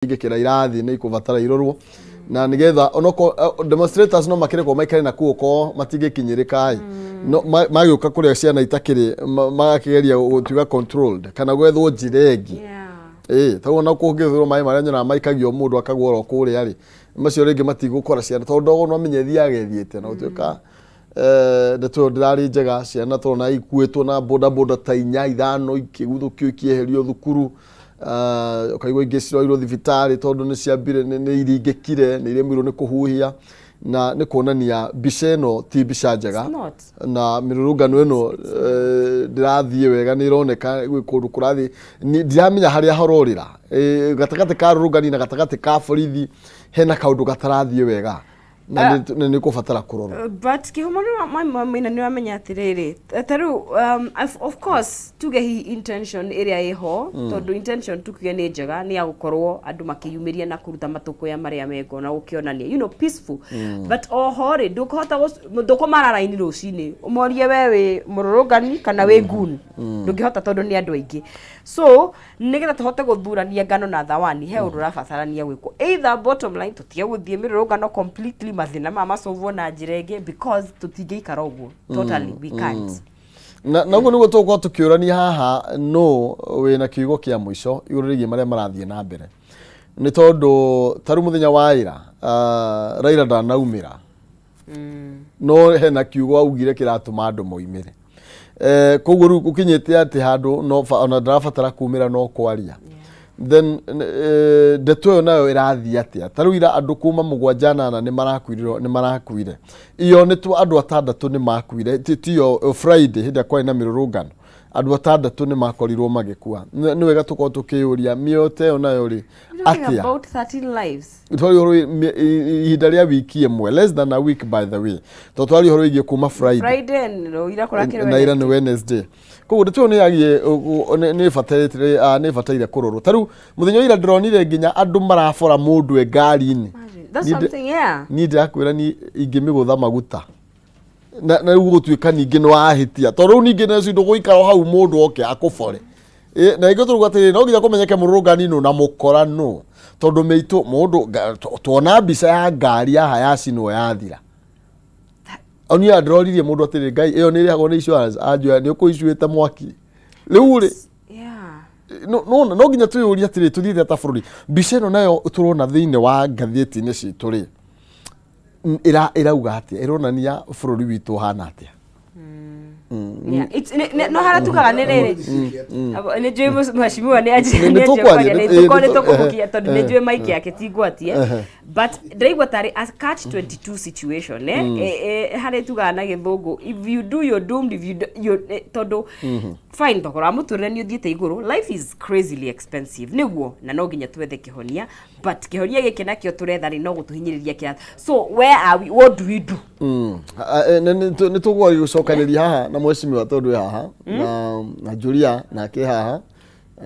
Ingĩkĩra irathi nĩ ikũbatara irorwo na nigetha onoko demonstrators no makĩrekwo maikare na kuo ko matingĩkinyĩrĩka ĩ no magĩũka kũrĩa ciana itakĩrĩ magakĩgeria gũtuĩka controlled kana gwethwo njĩra ĩngĩ. Ĩĩ, tondũ ona kũngĩhũthĩrwo maĩ marĩa nyonaga maikagio mũndũ akagwa oro kũrĩa rĩ, macio rĩngĩ matigũkora ciana tondũ ndogo no amenye ĩthiaga ĩthiĩte na gũtuĩka ndeto ĩyo ndĩrarĩ njega. Ciana tũrona ikuĩtwo na boda boda ta inya ithano ikĩguthũkio ikĩeherio thukuru. Ũkaigua ingĩ ciroirwo thibitarĩ tondũ nĩ ciambire nĩ iringĩkire, nĩ iremirwo nĩ kũhuhia, na nĩ kuonania mbica ĩno ti mbica njega. It's not. Na mĩrũrũngano ĩno ndĩrathiĩ wega, nĩ ĩroneka gwĩ kũndũ kũrathiĩ ndiramenya harĩa hororĩra. Gatagatĩ ka rũrũngani na gatagatĩ ka borithi hena kaũndũ gatarathiĩ wega na nĩ kũbatara kũrorwo. But kĩhumo nĩ nĩ wamenya atĩrĩrĩ, ta rĩu of course tuge hihi intention ĩrĩa ĩho, tondũ intention tukiuge nĩ njega, nĩ ya gũkorwo andũ makĩyumĩria na kũruta matũkũya marĩa mengo na gũkĩonania peaceful, but oho rĩ, ndũkũhota ndũkũmara raini rũcinĩ ũmorie we wĩ mũrũrũngani kana wĩ goon. Ndũngĩhota tondũ nĩ andũ aingĩ. So nĩgetha tũhote gũthurania ngano na thawani, he ũndũ ũrabatarania gwĩkwo. Either, bottom line, tũtige gũthiĩ mĩrũrũngano completely, mathĩna maya masolvwo na njĩra ĩngĩ, because tũtingĩikara ũguo totally, we can't. Na ũguo nĩguo tũgũkorwo tũkĩũrania haha no wĩna kiugo kĩa mũico igũrũ rĩgiĩ marĩa marathiĩ na mbere, nĩ tondũ ta rĩu mũthenya wa ira Raila ndanaumĩra, no hena kiugo augire kĩratũma andũ moimĩre. Koguo rĩu gũkinyĩte atĩ handũ no ona ndarabatara kumĩra no kwaria. Then ndeto ĩyo nayo ĩrathiĩ atĩa? Ta rĩu ira andũ kuma mũgwanja nana nĩ marakuire, nĩ marakuire iyo nĩ tu andũ atandatũ nĩ makuire. Tiyo Friday hĩndĩ ĩrĩa kwarĩ na mĩrũrũngano, andũ atandatũ nĩ makorirwo magĩkua. Nĩ wega tũkorwo tũkĩyũria mĩoyo ta ĩyo nayo rĩ Talking atĩa? about 13 lives. Twari ũhoro ihinda rĩa wiki ĩmwe, less than a week by the way, tondũ twari ũhoro wĩgiĩ kuma Friday. Friday no ira kũrakĩrĩ. Na ira nĩ Wednesday, koguo ndeto ĩyo nĩ yagiĩ nĩ ĩbataire kũrorwo. Ta rĩu mũthenya wa ira ndĩronire nginya andũ marabora mũndũ e ngari-inĩ. That's something, yeah. Niĩ ndĩrakwĩra ni ingĩmĩgũtha maguta na rĩu gũtuĩka ningĩ nĩ wahĩtia, tondũ rĩu ningĩ nĩcio ndũgũikara o hau mũndũ oke akũbore. Na ingĩ tũruga atĩrĩrĩ, no nginya kũmenyeke mũrũrũngani nũ na mũkora nũ, tondũ mĩitũ mũndũ tuona mbica ya ngari haha yacinwo yathira. Niĩ ndĩroririe mũndũ atĩrĩ, "Ngai, ĩyo nĩ ĩrĩhagwo nĩ insurance?" Anjoya nĩ ũkũicuĩte mwaki rĩu rĩ. No nginya twĩyũrie atĩrĩ, tũthiĩte ta bũrũri, mbica ĩno nayo tũrona thĩinĩ wa ngathĩti-inĩ citũ rĩ, ĩrauga atĩa? Ĩronania bũrũri witũ ũhana atĩa? Yeah, no harĩa tugaga nĩ rĩrĩ, nĩ njũĩ mheshimiwa nĩ Nĩ tũkwaria, nĩ tũkũmũkia tondũ nĩ njũĩ mic yake ti ngwatie, but ndĩraigua tarĩ a catch 22 situation, harĩa tugaga na gĩthũngũ, if you do, you're doomed, if you do, tondũ fine, thogora wa mũtũrĩre nĩ ũthiĩte igũrũ, life is crazily expensive, nĩguo, na no nginya twethe kĩhonia, but kĩhonia gĩkĩ nakĩo tũretha rĩ, no gũtũhinyĩrĩria kĩra. So where are we? What do we do? Nĩ tũgũa gũcokanĩria haha na mheshimiwa tondũ ĩ haha na Julia nake haha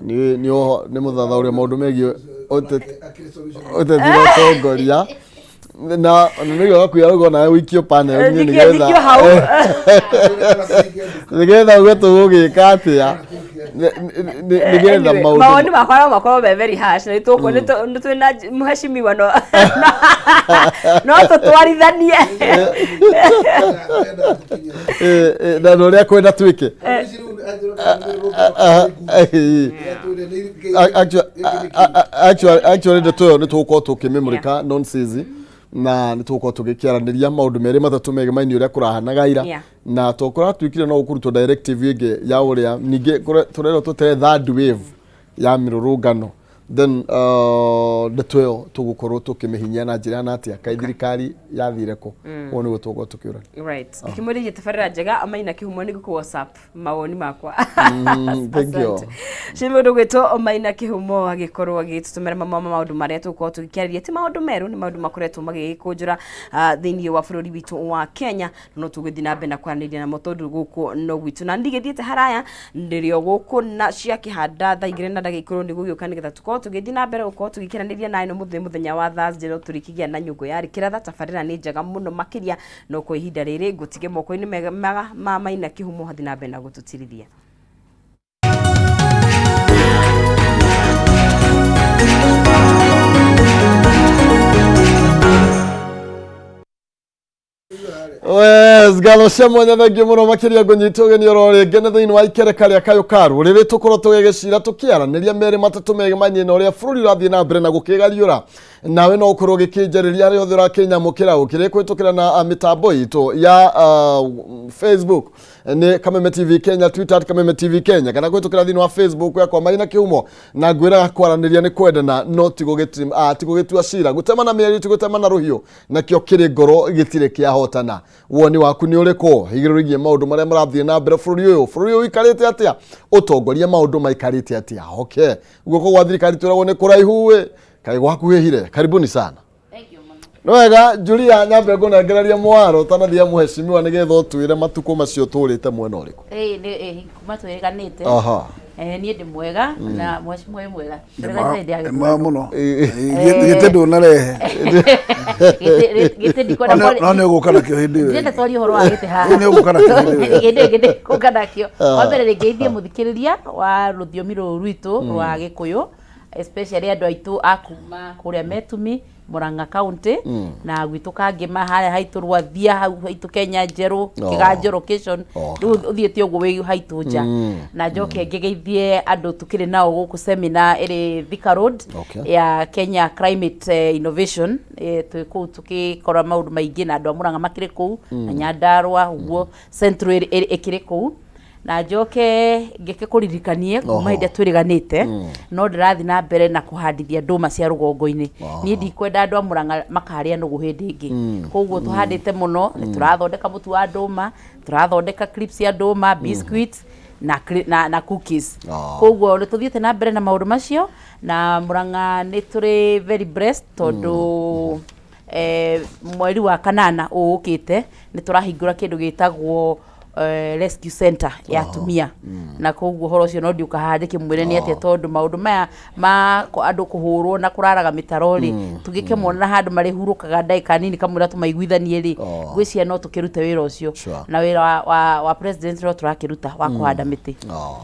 nĩ mũthathaũri maũndũ megiĩ ũteti na ũtongoria, na nĩguo gakuya rũgo nawe wĩikio panel-inĩ. Thikio hau. Nĩgetha uge tũgũgĩka atĩa nĩgetha Anyway, maũndũ mawoni makwa no makorwo me very harsh, na nĩ twĩna mheshimiwa, no tũtwarithanie. Na ũrĩa kwenda twĩke. Actually ndeto ĩyo nĩ tũgũkorwo tũkĩmĩmũrĩka nonsense, na nĩ tũgũkorwo tũgĩkĩaranĩria maũndũ merĩ matatũ megemainie ũrĩa kũrahanaga ira na to kũratuĩkire no gũkũrutwo directive ĩngĩ ya ũrĩa ningĩ tũrerwo tũtere third wave ya mĩrũrũngano. Then ndeto ĩyo tũgũkorwo tũkĩmĩhinyia na njĩra na atĩa, kaĩ thirikari yathire kũ? Ũguo nĩguo tũgũkorwo tũkĩũrania. Right, ngĩkĩmũrĩria tabarĩra njega amaina kĩhumo, nĩ ngũkũ WhatsApp mawoni makwa. Thank you. Cio mũndũ gwĩtwo Maina Kĩhumo agĩkorwo agĩtũtũmĩra mamwe ma maũndũ marĩa tũgũkorwo tũgĩkĩarĩria. Ti maũndũ merũ, nĩ maũndũ makoretwo magĩgĩkũnjũra thĩinĩ wa bũrũri witũ wa Kenya. No tũgũthiĩ na mbere na kwaranĩria namo tondũ gũkũ no gwitũ na ndigĩthiĩte haraya, ndĩrĩ o gũkũ na cia kĩhanda thaa 2:20 nĩ gũgĩũka nĩgetha tũkorwo tũgĩthiĩ na mbere gũkorwo tũgĩkĩranĩria nawe. No mũthenya wa Thursday no tũrĩkĩgĩa na nyũngũ ya kĩratha. Tabarĩra nĩ njega mũno makĩria, no kwa ihinda rĩrĩ ngũtige moko-inĩ mega ma Maina Kĩhumo hathiĩ na mbere na gũtũtirithia. Yes, ngatho cia mwanya thengiũ mũno makĩria ngũnyita ũgeni oro rĩngĩ nĩ thĩinĩ wa ikereka rĩa kayũ ka rũrĩrĩ tũkorwo tũgĩgĩcira tũkĩaranĩria merĩ matatũ megemainie na ũrĩa bũrũri ũrathiĩ na mbere na gũkĩgariũra. Nawe no ũkorwo ũgĩkĩnjarĩria harĩa hothe ũrakĩnyamũkĩra ũkĩrĩ kũhĩtũkĩra na mĩtambo itũ ya Facebook nĩ Kameme TV Kenya, Twitter at Kameme TV Kenya, kana kũhĩtũkĩra thĩinĩ wa Facebook yakwa Maina Kĩhumo. Na ngwĩraga kwaranĩria nĩ kwendana no ti gũgĩtua cira, gũtemana mĩario ti gũtemana rũhiũ, nakĩo kĩrĩ ngoro gĩtirĩ kĩahotana. Woni waku nĩ ũrĩkũ igũrũ rĩgiĩ maũndũ marĩa marathiĩ na mbere bũrũri ũyũ? Bũrũri ũyũ ũikarĩte atĩa? Ũtongoria maũndũ maikarĩte atĩa? Okay, guoko gwa thirikari twĩragwo nĩ kũraihu ĩ, kaĩ gwakuhĩhire. Karibuni sana. Nĩ wega Julia, nyambe ngũnengereria mwaro ũtanathiĩ mũheshimiwa nĩgetha ũtwĩre matukũ macio tũrĩte mwena ũrĩkũ. Ĩĩ nĩ ĩĩ kuma twĩrĩganĩte. Niĩ ndĩ mwega na mheshimiwa wĩ mwega. Twĩrĩganĩte hĩndĩ ya Nĩ mwega gĩthurano. mũno. Gĩtĩ ndũnarehe. Gĩtĩ ndikwenda No nĩ ũgũka nakĩo hĩndĩ ĩyo. Ndĩrenda twarie ũhoro wa gĩtĩ haha. Nĩ ũgũka nakĩo hĩndĩ ĩyo. Hĩndĩ ĩyo ĩngĩ nĩngũka nakĩo. Wa mbere rĩngĩ ithiĩ mũthikĩrĩria wa rũthiomi rũrũ rwitũ rwa Gĩkũyũ, especially andũ aitũ a kuma kũrĩa Metumi, Murang'a County, na gwitũ Kangĩma harĩa haitũ Rwathia, hau haitũ Kenya Njerũ, Kĩganjo location, rĩu ũthiĩte ũguo wĩ haitũ nja. Na njoke ngĩgeithie andũ tũkĩrĩ nao gũkũ seminar ĩrĩ Thika Road ya Kenya Climate Innovation. Twĩ kũu tũkĩkora maũndũ maingĩ na andũ a Murang'a makĩrĩ kũu, na Nyandarua ũguo Central ĩkĩrĩ kũu. Na njoke ngĩke kũririkanie kuma hĩndĩ ĩrĩa twĩrĩganĩte, no ndĩrathiĩ na mbere na kũhandithia ndũma cia rũgongo-inĩ. Niĩ ndikwenda andũ a Murang'a makarĩa nũgũ hĩndĩ ĩngĩ, koguo tũhandĩte mũno. Nĩ tũrathondeka mũtu wa ndũma, tũrathondeka crisps cia ndũma, biscuits na cookies. Koguo nĩ tũthiĩte na mbere na maũndũ macio, na Murang'a nĩ tũrĩ very blessed tondũ mweri wa kanana ũũ ũkĩte nĩ tũrahingũra kĩndũ gĩtagwo rescue center ya atumia, na koguo ũhoro ũcio no ndiũka haha ndĩkĩmwĩre nĩ atĩa, tondũ maũndũ maya ma andũ kũhũrwo na kũraraga mĩtaro rĩ, tũgĩkĩmona na handũ marĩhurũkaga ndagĩka nini kamũira tũmaiguithanie rĩ, ngwĩciria no tũkĩrute wĩra ũcio. Na wĩra wa president no tũrakĩruta wa kũhanda mĩtĩ.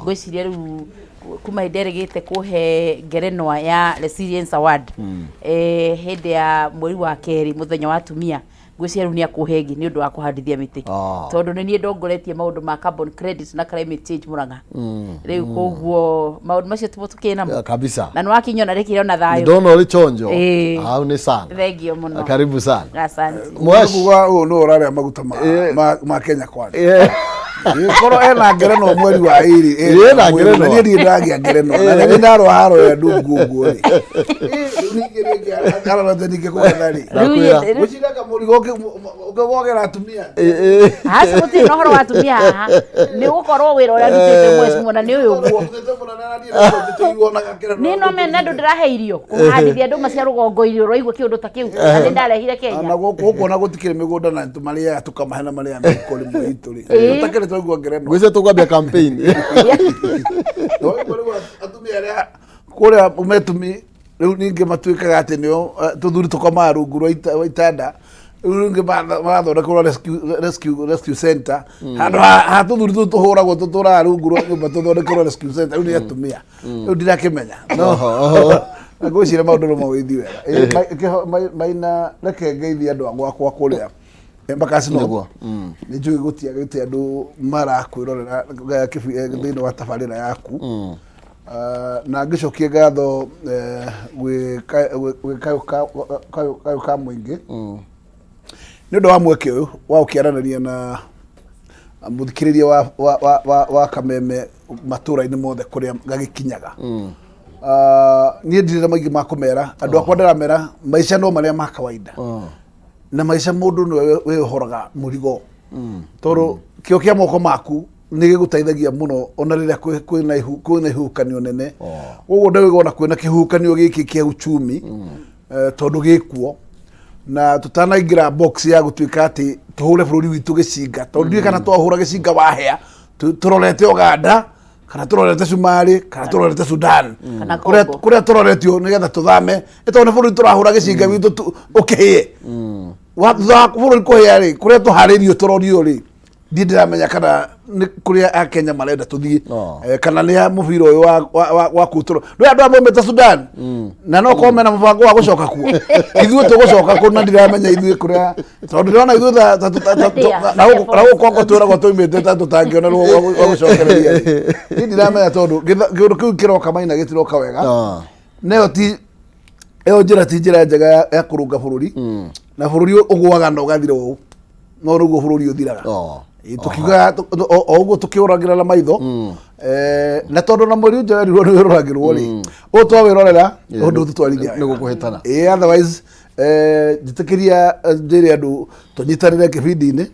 Ngwĩciria rĩu kuma hĩndĩ ĩrĩgĩte kũhe ngerenwa ya Resilience Award hĩndĩ ya mweri wa kerĩ, mũthenya wa atumia, ngwĩciria rĩu nĩ akũhe ĩngĩ nĩ ũndũ wa kũhandithia mĩtĩ, tondũ nĩ niĩ ndongoretie maũndũ ma carbon credit na climate change Murang'a rĩu, koguo maũndũ macio timo tũkĩ namo. Kabisa. Na nĩ wakinyona rĩkĩrĩ ona thayũ. Ndona ũrĩ chonjo. Ĩĩ. Hau nĩ sana. Thengio mũno. Karibu sana. Asante. Mwesh. Kuga ũyũ nĩwe ũrarĩa maguta ma Kenya Kwanza. Korwo ena ngerenwa mweri wa ĩrĩ. Ĩĩ, ena ngerenwa. Na niĩ ndirĩ ndagĩa ngerenwa na nĩ ndarwa haro ya ndungu ũguo rĩ. Ningĩ rĩngĩ arorete ningĩ kũgetha rĩ. Ndakwĩra. Rĩu Gwĩciria kamũrigo ũkĩgwagĩra atumia. Ĩĩ. Aca, gũtirĩ na ũhoro wa atumia haha, nĩ gũkorwo wĩra ũrĩa ndutĩte mweci na nĩ ũyũ ũguo. Nĩ no mena andũ ndĩrahe irio kũhandithia ndũma cia rũgongo irio, ũraigua kĩũndũ ta kĩu na nĩ ndarehire Kenya. Na gũkũ ona gũtikĩrĩ mĩgũnda na tũmarĩaga tũkamahe na marĩa mĩhuko rĩmwe itũ rĩ. Tũtakĩrĩ twaigua ngerenwa. Ngwĩciria tũkwambia campaign. Twaigua rĩu atumia arĩa kũrĩa metumi rĩu ningĩ matuĩkaga atĩ nĩo tũthuri tũkomaga rungu rwa itanda, rĩu ningĩ marathondekerwo rescue center handũ ha tũthuri tũu tũhũragwo tũtũraga rungu rwa nyũmba, tũthondekerwo rescue center rĩu nĩ atumia. Rĩu ndirakĩmenya, no na ngwĩciria maũndũ no magĩthiĩ wega. Maina, reke ngeithie andũ a gwakwa kũrĩa Embakasi North. Nĩguo. Nĩ njũĩ gũtiagĩte andũ marakwĩrorera thĩinĩ wa tabarĩra yaku. Na ngĩcokie ngatho gwĩ kayũ ka mũingĩ nĩ ũndũ wa mweke ũyũ wa gũkĩaranĩria na mũthikĩrĩria wa Kameme matũra-inĩ mothe kũrĩa gagĩkinyaga. Niĩ ndirĩ na maingĩ ma kũmera andũ akwa, ndĩramera maica no marĩa ma kawaida, na maica mũndũ nĩwe wĩyohoraga mũrigo, tondũ kĩo kĩa moko maku nĩ gĩgũteithagia mũno ona rĩrĩa kwĩna ihuhũkanio nene. Koguo ndauga ona kwĩna kĩhuhũkanio gĩkĩ kĩa uchumi, tondũ gĩkuo na tũtanaingĩra box ya gũtuĩka atĩ tũhũre bũrũri witũ gĩcinga, tondũ ndiũĩ kana twahũra gĩcinga wahĩa tũrorete Uganda kana tũrorete Cumarĩ kana tũrorete Sudan. Kana Kũrĩa Congo. kũrĩa tũroretio nĩgetha tũthame ĩ, tondũ nĩ bũrũri tũrahũra gĩcinga witũ ũkĩhĩe. Thutha wa bũrũri kũhĩa rĩ, kũrĩa tũharĩirio tũrorio rĩ. Ndiĩ ndĩramenya kana nĩ kũrĩa Akenya marenda tũthiĩ. No. Kana nĩ ya mũbira ũyũ wa kũtũrwo nĩ andũ amwe maumĩte Sudan na no korwo mena mũbango wa gũcoka kuo. Ithuĩ tũgũcoka kũ? Na ndiramenya ithuĩ kũrĩa, tondũ ndĩrona ithuĩ na gũkũ kwakwa twĩragwo tũimĩte ta tũtangĩonerwo gwa gũcokereria. Niĩ ndiramenya tondũ kĩũndũ kĩu kĩroka maina gĩtiroka wega. Nayo ti ĩyo njĩra, ti njĩra njega ya kũrũnga bũrũri, na bũrũri ũgũaga na ũgathira ũũ, no nĩguo bũrũri ũthiraga. Ĩ, tukiuga o ũguo tũkĩũragĩra na maitho, na tondũ na mweri ũcio werirwo nĩ wĩroragĩrwo rĩ, ũũ twawĩrorera ũndũ ũtũtwarithia Nĩ gũkũhĩtana. Ĩ, otherwise njĩtĩkĩria njĩre andũ tũnyitanĩre kĩbindi-inĩ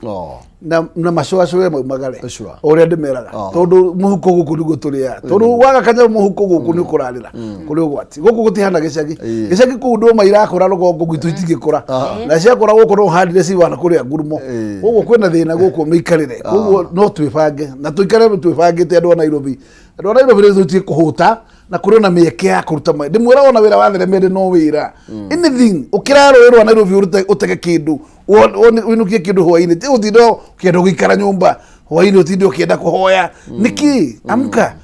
na macũacũe maumagare o ũrĩa ndĩmeraga, tondũ mũhuko gũkũ nĩguo tũrĩaga, tondũ waga kanyamũ mũhuko gũkũ nĩ ũkũrarĩra kũrĩ ũgwati. Gũkũ gũtihana gĩcagi. Gĩcagi kũu ndũma irakũra rũgongo gwitũ itingĩkũra, na ciakũra gũkũ no ũhandire ciwana kũrĩa ngurumo. Koguo kwĩna thĩna gũkũ mĩikarĩre, koguo no twĩbange na tũikare twĩbangĩte. Andũ a Nairobi, andũ a Nairobi rĩ, tũtige kũhũta na kũrĩ ona mĩeke ya kũruta ndĩmwĩra ona wĩra wa theremende no wĩra anything ũkĩra rũĩ rwa Nairobi ũrute ũtege kĩndũ ũinũkie kĩndũ hwainĩ, ti ũtinde ũkĩenda gũikara nyũmba hwainĩ, ũtinde ũkĩenda kũhoya nĩkĩ. Amka.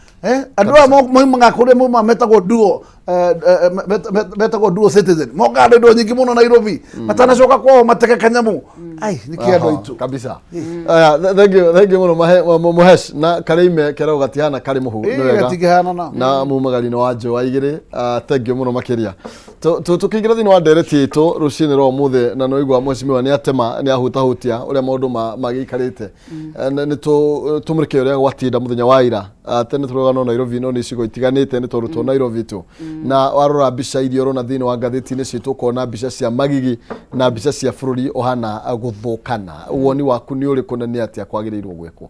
Andũ aya moimaga kũrĩa mauma metagwo duo metagwo duo citizen, mokaga na indo nyingĩ mũno Nairobi matanacoka kwao matege kanyamũ. Ai, nĩkĩ andũ aitũ? Kabisa. Aya, thank you, thank you mũno Mũhesh na karĩime keragwo gatihana karĩ mũhu. Nĩ wega. Gatingĩhana na Na mumagari-inĩ wa njũa igĩrĩ. Thank you mũno makĩria. Tũkĩingĩra thĩinĩ wa ndereti itũ rũcinĩ rwa ũmũthĩ, na nĩwaigua mheshimiwa nĩ atema nĩ ahutahutia ũrĩa maũndũ magĩikarĩte. Nĩ tũmũrĩke ũrĩa gwatinda mũthenya wa ira. Tene tũrauga no Nairobi, no nĩ icigo itiganĩte, nĩ tondũ to Nairobi tu. Na warora mbica iria ũrona thĩinĩ wa ngathĩti-inĩ citũ, ũkona mbica cia magigi na mbica cia bũrũri ũhana gũthũkana. Woni waku nĩ ũrĩkũ, na nĩ atĩa kwagĩrĩirwo gwĩkwo?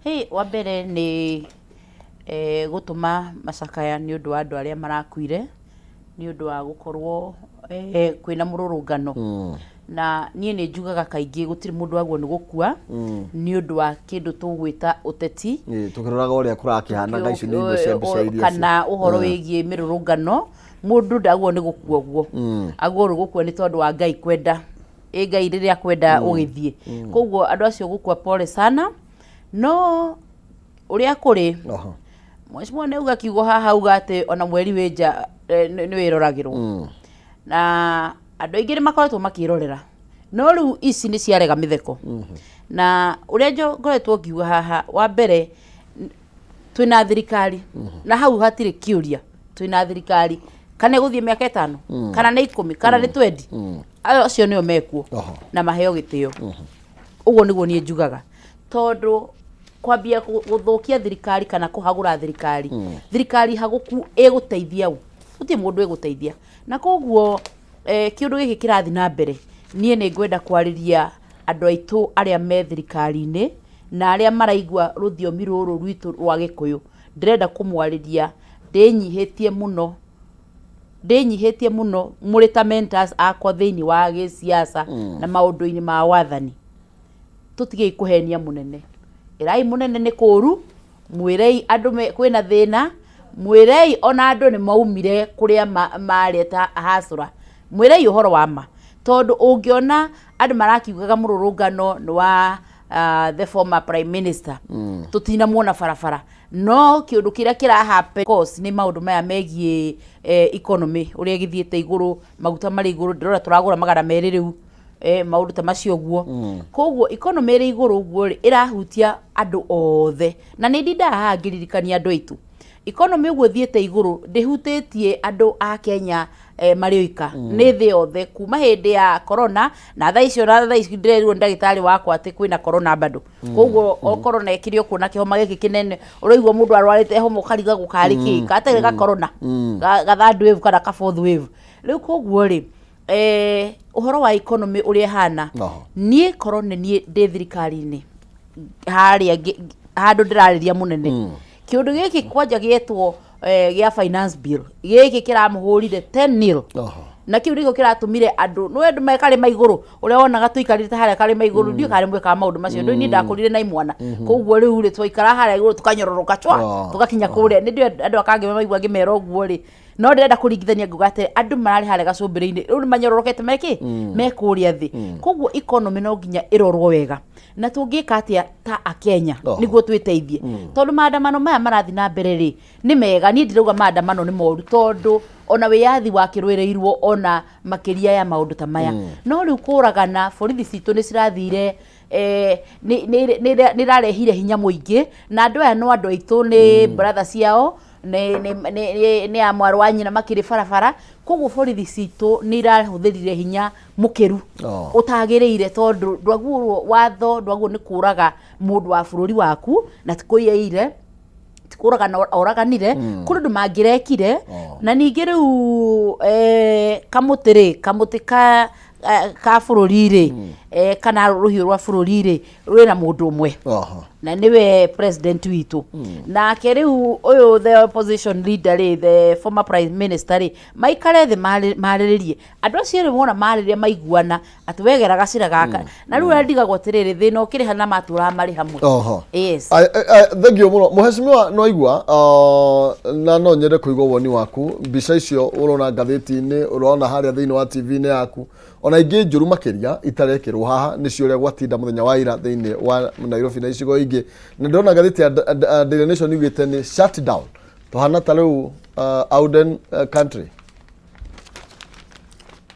Hey, wa mbere nĩ gũtũma macakaya nĩ ũndũ wa andũ arĩa marakuire nĩ ũndũ wa gũkorwo kwĩna mũrũrũngano. Na niĩ nĩ njugaga kaingĩ gũtirĩ mũndũ wagwo nĩ gũkua nĩ ũndũ wa kĩndũ tũgwĩta ũteti. Ĩ, tũkĩroraga ũrĩa kũrakĩhana thaa ici nĩ imwe cia mbica iria kana ũhoro wĩgiĩ mĩrũrũngano, mũndũ ndagwo nĩ gũkua ũguo, agwo nĩ gũkua nĩ tondũ wa Ngai kwenda. Ĩ Ngai rĩrĩa kwenda ũgĩthiĩ. Koguo andũ acio gũkua, pole sana, no ũrĩa kũrĩ, mheshimiwa nĩ auga kiugo haha, auga atĩ ona mweri wĩ nja nĩ wĩroragĩrwo, na andũ aingĩ nĩ makoretwo makĩrorera, no rĩu ici nĩ ciarega mĩtheko. Na ũrĩa ngoretwo ngiuga haha, wa mbere twĩna thirikari, na hau hatirĩ kĩũria, twĩna thirikari kana ĩgũthiĩ mĩaka 5 kana nĩ 10 kana nĩ 20, acio nĩo mekuo na maheo gĩtĩo. Ũguo nĩguo niĩ njugaga, tondũ kwambia gũthũkia thirikari kana kũhagũra thirikari, thirikari hagũku ĩgũteithia ũ? Gũtirĩ mũndũ ĩgũteithia. Na koguo kĩũndũ gĩkĩ kĩrathiĩ na mbere, niĩ nĩ ngwenda kwarĩria andũ aitũ arĩa me thirikari-inĩ na arĩa maraigua rũthiomi rũrũ rwitũ rwa Gĩkũyũ. Ndĩrenda kũmwarĩria ndĩnyihĩtie mũno, ndĩnyihĩtie mũno, mũrĩ ta mentors akwa thĩinĩ wa gĩsiasa na maũndũ-inĩ ma wathani. Tũtigei kũhenia mũnene. Ĩrai mũnene nĩ kũru, mwĩrei andũ kwĩna thĩna, mwĩrei ona andũ nĩ maumire kũrĩa marĩ ta hasũra, mwĩrei ũhoro wa ma, tondũ ũngĩona andũ marakiugaga mũrũrũngano nĩ wa the former prime minister, tũtinamuona barabara. No kĩũndũ kĩrĩa kĩra happen course nĩ maũndũ maya megiĩ economy ũrĩa ĩgĩthiĩte igũrũ, maguta marĩ igũrũ, ndĩrona tũragũra 200 rĩu, maũndũ ta macio ũguo. Koguo economy ĩrĩ igũrũ ũguo rĩ, ĩrahutia andũ othe, na nĩ ndindaga haha ngĩririkania andũ aitũ, economy ũguo ĩthiĩte igũrũ ndĩhutĩtie andũ a Kenya marĩ oika, nĩ thĩ yothe kuma hĩndĩ ya corona na thaa icio. Na thaa ici ndĩrerirwo nĩ ndagĩtarĩ wakwa atĩ kwĩna corona bado. Koguo o corona ĩkĩrĩ o kuo, na kĩhoma gĩkĩ kĩnene ũraigua mũndũ arwarĩte homa ũkarigagwo karĩ kĩ gatarĩ ga corona, ga third wave kana ka fourth wave rĩu. Koguo rĩ, ũhoro wa economy ũrĩa ĩhana, niĩ korwo nĩ niĩ ndĩ thirikari-inĩ harĩa handũ ndĩrarĩria mũnene, kĩũndũ gĩkĩ kwanja gĩetwo gĩa finance bill gĩkĩ kĩramũhũrire 10 nil. Na kĩu nĩkĩo kĩratũmire andũ nĩ andũ me karĩma igũrũ ũrĩa wonaga tũikarĩte harĩa karĩma igũrũ. Ndiũĩ kana nĩ mwĩkaga maũndũ macio ndũ, niĩ ndakũrire na imwana, koguo rĩu rĩ twaikara harĩa igũrũ tũkanyororoka cwa tũgakinya kũrĩa. Nĩ ndiũĩ andũ akangĩ maigua ngĩmera ũguo rĩ. No ndĩrenda kũringithania nguga atĩ andũ mararĩ harĩa gacũmbĩrĩ-inĩ, rĩu nĩ manyororokete mekĩ me kũrĩa thĩ. Koguo economy no nginya ĩrorwo wega, na tũngĩka atĩa ta akenya nĩguo twĩteithie, tondũ maandamano maya marathiĩ na mbere rĩ nĩ mega. Niĩ ndirauga maandamano nĩ moru, tondũ ona wĩyathi wakĩrũĩrĩirwo ona makĩria ya maũndũ ta maya. No rĩu kũragana, borithi citũ nĩ cirathire nĩ irarehire hinya mũingĩ, na andũ aya no andũ aitũ, nĩ brother ciao, nĩ a mwarĩ wa nyina makĩrĩ barabara. Koguo borithi citũ nĩ irahũthĩrire hinya mũkĩru ũtagĩrĩire, tondũ ndwaguo watho, ndwaguo nĩ kũraga mũndũ wa bũrũri waku na ti kũiyaire, ti kũragana oraganire, kũrĩ ũndũ mangĩrekire. Na ningĩ rĩu kamũtĩ rĩ, kamũtĩ ka bũrũri rĩ, kana rũhiũ rwa bũrũri rĩ, rwĩna mũndũ ũmwe na nĩwe president witũ. Nake rĩu ũyũ the opposition leader rĩ, the former prime minister rĩ, maikare thĩ marĩrĩrie andũ acio rĩ, wona marĩrĩa maiguana atĩ wegera gacĩra gaka. Na rĩu ndigagwo atĩrĩrĩ, thĩna ũkĩrĩ na matũraga marĩ hamwe. Yes. Thank you mũno, mũhecimiwa. No igua na no nyende kũigua woni waku. Mbica icio ũrona ngathĩti-inĩ, ũrona harĩa thĩinĩ wa TV-inĩ yaku, ona ingĩ njũru makĩria itarekĩrwo haha, nĩcio ũrĩa gwatinda mũthenya wa ira thĩinĩ wa Nairobi na icigo ingĩ. Na ndĩrona ngathĩti ya Daily Nation yugĩte nĩ shut down, tũhana ta rĩu Auden country.